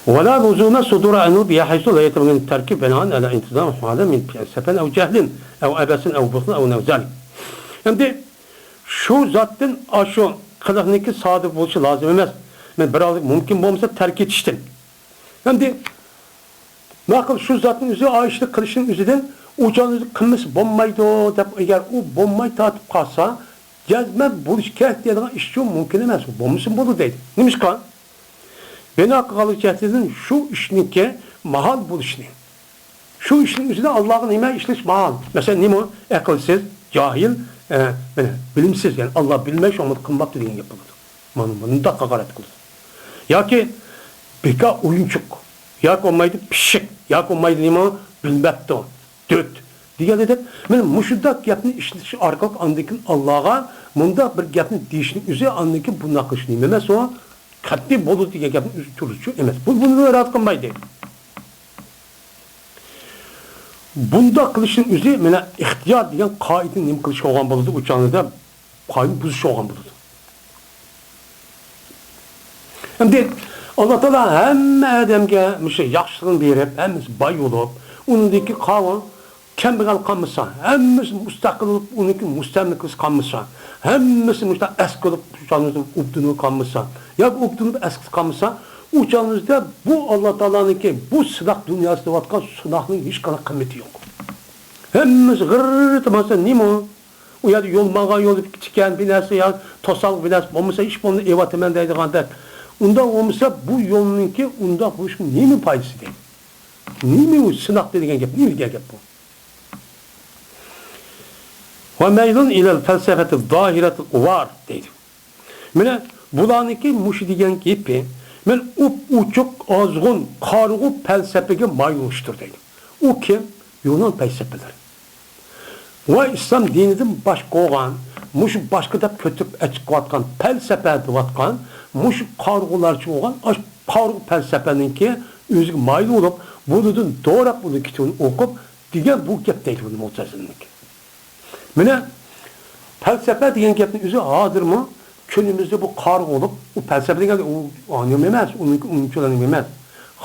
ولا لزوم الصدور عنه بحيث لا يتمكن الترك بناء على انتظام حال من سفه أو جهل أو عبث أو بخل أو نحو ذلك. ئەمدى شۇ زاتتىن ئاشۇ قىلىقنىڭكى سادىر بولۇشى لازىم ئەمەس. مەن بىراۋلۇق مۇمكىن بولمىسا تەرك ئېتىشتىن. ئەمدى ماقۇل، شۇ زاتنىڭ ئۆزى، ئا، ئىشنى قىلىشنىڭ ئۆزىدىن ئۇ چاغنى ئۆزى قىلمىسا بولمايدۇ دەپ، ئەگەر ئۇ بولماي تارتىپ قالسا، جەزمەن بولۇش كېرەك دەيدىغان ئىش ئۇچۇن مۇمكىن ئەمەس. بولمىسىمۇ بولىدۇ دەيدۇ. نېمىشقا؟ بىنا قىلغانلىق جەھەتتىن شۇ ئىشنىڭكى ماھال بولۇشىنى، شۇ ئىشنىڭ ئۆزىدە ئاللاغا نېمە ئىشلىتىش ماھال؟ مەسىلەن، نېمە؟ ئەقىلسىز، جاھىل، ئە، مانا، بىلىمسىز، يەنى ئاللا بىلمەي شۇ ئامال قىلماپتۇ دېگەن گەپ بولىدۇ. مانا مۇنداق ھاقارەت قىلىدۇ. ياكى بىكار ئويۇنچۇق، ياكى بولمايدۇ پىششىق، ياكى بولمايدۇ نېمە؟ بىلمەپتۇ، دۆت دېگەندەك، مانا مۇشۇنداق گەپنى ئىشلىتىش ئارقىلىق ئاندىن كېيىن ئاللاغا مۇنداق بىر گەپنى دېيىشنىڭ ئۆزى ئاندىن كېيىن بۇنداق قىلىش نېمە ئەمەس ئۇ؟ قەتئىي بولىدۇ دېگەن گەپنىڭ ئۆزى تۈرىچۇ ئەمەس. بۇ، بۇنى ئىرادە قىلمايدۇ. بۇنداق قىلىشنىڭ ئۆزى مانا ئىختىيار دېگەن قائىدىنى نېمە قىلىش بولغان بولىدۇ؟ ئۇ چاغدا قائىدىنى بۇزۇش بولغان بولىدۇ. ئەمدى ئاللا تائالا ھەممە ئادەمگە مۇشۇ ياخشىلىقنى بېرىپ، ھەممىسى باي بولۇپ، ئۇنىڭدىكى قاۋۇ كەمبەغەل قالمىسا، ھەممىسى مۇستەقىل بولۇپ، ئۇنىڭكى مۇستەملىكىسى قالمىسا، ھەممىسى مۇشۇنداق ئەسكى بولۇپ، شۇ چاغنىڭ ئۆزىدە ئوبدان بولۇپ قالمىسا، ياكى ئوبدان بولۇپ ئەسكىسى قالمىسا، ئۇ چاغنىڭ ئۆزىدە بۇ ئاللا تائالانىڭكى بۇ سىناق دۇنياسىدا بولۇۋاتقان سىناقنىڭ ھېچقانداق قىممىتى يوق. ھەممىسى غىررىتى ماڭسا نېمە ئۇ؟ ئۇ يەردە يول ماڭغان يول تىكەن بىر نەرسە يا توسالغۇ بىر نەرسە بولمىسا، ھېچ بولمىسا ئېۋاتىمەن دەيدىغاندەك. ئۇنداق بولمىسا، بۇ يولنىڭكى ئۇنداق بولۇشنىڭ نېمە پايدىسى دەيدۇ؟ نېمە ئۇ سىناق دېگەن گەپ؟ نېمە دېگەن گەپ بۇ؟ ۋە مەيلۇن ئىلەل فەلسەفەتىل زاھىرەتىل ئۇۋار دەيدۇ. مانا بۇلارنىڭكى مۇشۇ دېگەن گېپى، مەن ئوپئوچۇق، ئازغۇن، قارىغۇ پەلسەپىگە مايىل بولۇشتۇر دەيدۇ. ئۇ كىم؟ يۇنان پەلسەپىلىرى. ۋە ئىسلام دىنىدىن باشقا بولغان، مۇشۇ باشقا دەپ كۆتۈرۈپ ئەچىقىۋاتقان پەلسەپە دەۋاتقان، مۇشۇ قارىغۇلارچە بولغان، ئاشۇ قارىغۇ پەلسەپەنىڭكى ئۆزىگە مايىل بولۇپ، بۇنىڭدىن دوراپ ئۇنىڭ كىتابىنى ئوقۇپ، دېگەن بۇ گەپ دەيدۇ بۇنى مۇتەزىلىنىڭكى. مانا پەلسەپە دېگەن گەپنىڭ ئۆزى ھازىرمۇ كۈنىمىزدە بۇ قارىغۇ بولۇپ، ئۇ پەلسەپە دېگەن گەپ ئۇ ئۇنىڭ ئەمەس، ئۇنىڭكى ئۇنچىلارنىڭ ئەمەس.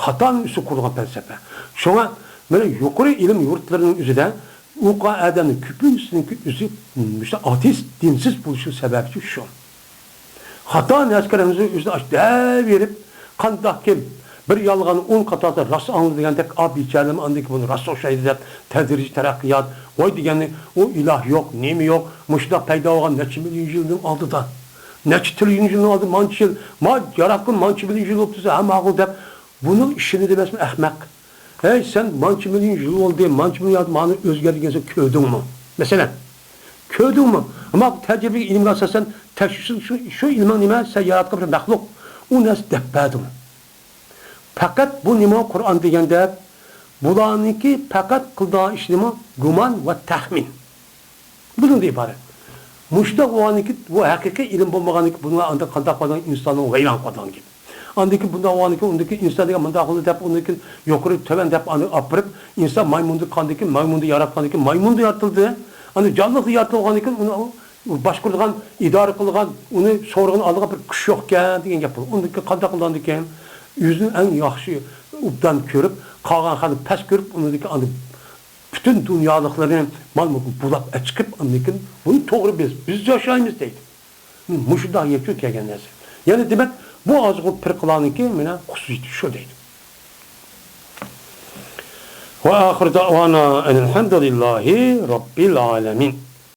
خاتانىڭ ئۈستىگە قۇرۇلغان پەلسەپە. شۇڭا مانا يۇقىرى ئىلىم يۇرتلىرىنىڭ ئۆزىدە ئۇ ئادەمنىڭ كۆپىنچىسىنىڭكى ئۆزى مۇشۇ ئاتېئىست، دىنسىز بولۇشى سەۋەبچى شۇ. خاتا نەسكەرنىڭ ئۆزى ئاشۇ دەۋېرىپ، قانداقكى بىر يالغان ئون قاتاردا راست ئاڭلىدى دېگەندەك، ئا بىچارىلەرمۇ ئاندىن كېيىن بۇنى راست ئوخشايدۇ دەپ، تەدرىجىي تەرەققىيات، ۋاي دېگەننى، ئۇ ئىلاھ يوق، نېمە يوق، مۇشۇنداق پەيدا بولغان نەچچە مىليون يىلنىڭ ئالدىدا، نەچچە تىرىليون يىلنىڭ ئالدىدا مانچە يىل، ما ياراتقان مانچە مىليون يىل بولۇپ تۇرسا، ھەممە ئاقىل دەپ، بۇنىڭ ئىشىنى دېمەسمۇ ئەخمەق. ھەي، سەن مانچە مىليون يىل بولدى، مانچە مىليون يىل مانا ئۆزگەردى دېگەن سۆز كۆردۈڭمۇ؟ مەسىلەن، كۆردۈڭمۇ؟ ئەمما بۇ تەجرىبىلىك ئىلىمگە ئاساسەن، تەشۋىشسىز شۇ، شۇ ئىلمىڭ نېمە؟ سەن ياراتقان بىر مەخلۇق. ئۇ نەرسە دەپ بەردىڭ. پەقەت بۇ نېمە قۇرئان دېگەندەك، بۇلارنىڭكى پەقەت قىلىدىغان ئىشى نېمە؟ گۇمان ۋە تەخمىن. بۇنىڭدىن ئىبارەت. مۇشۇنداق بولغاندىكىن، بۇ ھەقىقىي ئىلىم بولمىغاندىكىن، بۇنىڭ ئاندىن قانداق بولىدىغان ئىنساننىڭ ۋەيران قىلىدىغان گېپى. ئاندىن كېيىن بۇنداق بولغاندىكىن، ئۇندىن كېيىن ئىنسان دېگەن مۇنداق بولدى دەپ، ئۇندىن كېيىن يۇقىرى تۆۋەن دەپ ئانى ئاپىرىپ، ئىنسان مايمۇندا قاندىكىن، مايمۇندا ياراتقاندىكىن، مايمۇندا يارىتىلدى. ئاندىن جانلىقتا يارىتىلغاندىكىن، ئۇنى باشقۇرىدىغان، ئىدارە قىلىدىغان، ئۇنى سورىغىنى ئالىدىغان بىر كۈچ يوقكەن دېگەن گەپ بولىدۇ. ئۇندىن كېيىن قانداق قىلىدىغاندىكىن، ئۆزىنى ئەڭ ياخشى، ئوبدان كۆرۈپ، قالغان خەلقنى پەس كۆرۈپ، ئۇنىڭدىن كېيىن ئاندىن پۈتۈن دۇنيالىقلىرىنى مال-مۈلكىنى بۇلاپ ئەچىقىپ، ئاندىن كېيىن بۇنى توغرا بىز، بىز ياشايمىز دەيدۇ. مۇشۇنداق يەكۈن كەلگەن نەرسە. يەنى دېمەك، بۇ ئازغۇن پىرقىلارنىڭكى مانا خۇسۇسىيىتى شۇ دەيدۇ. ۋە ئاخىر دەۋانا ئەنىلھەمدۇلىللاھى رەببىل ئالەمىن.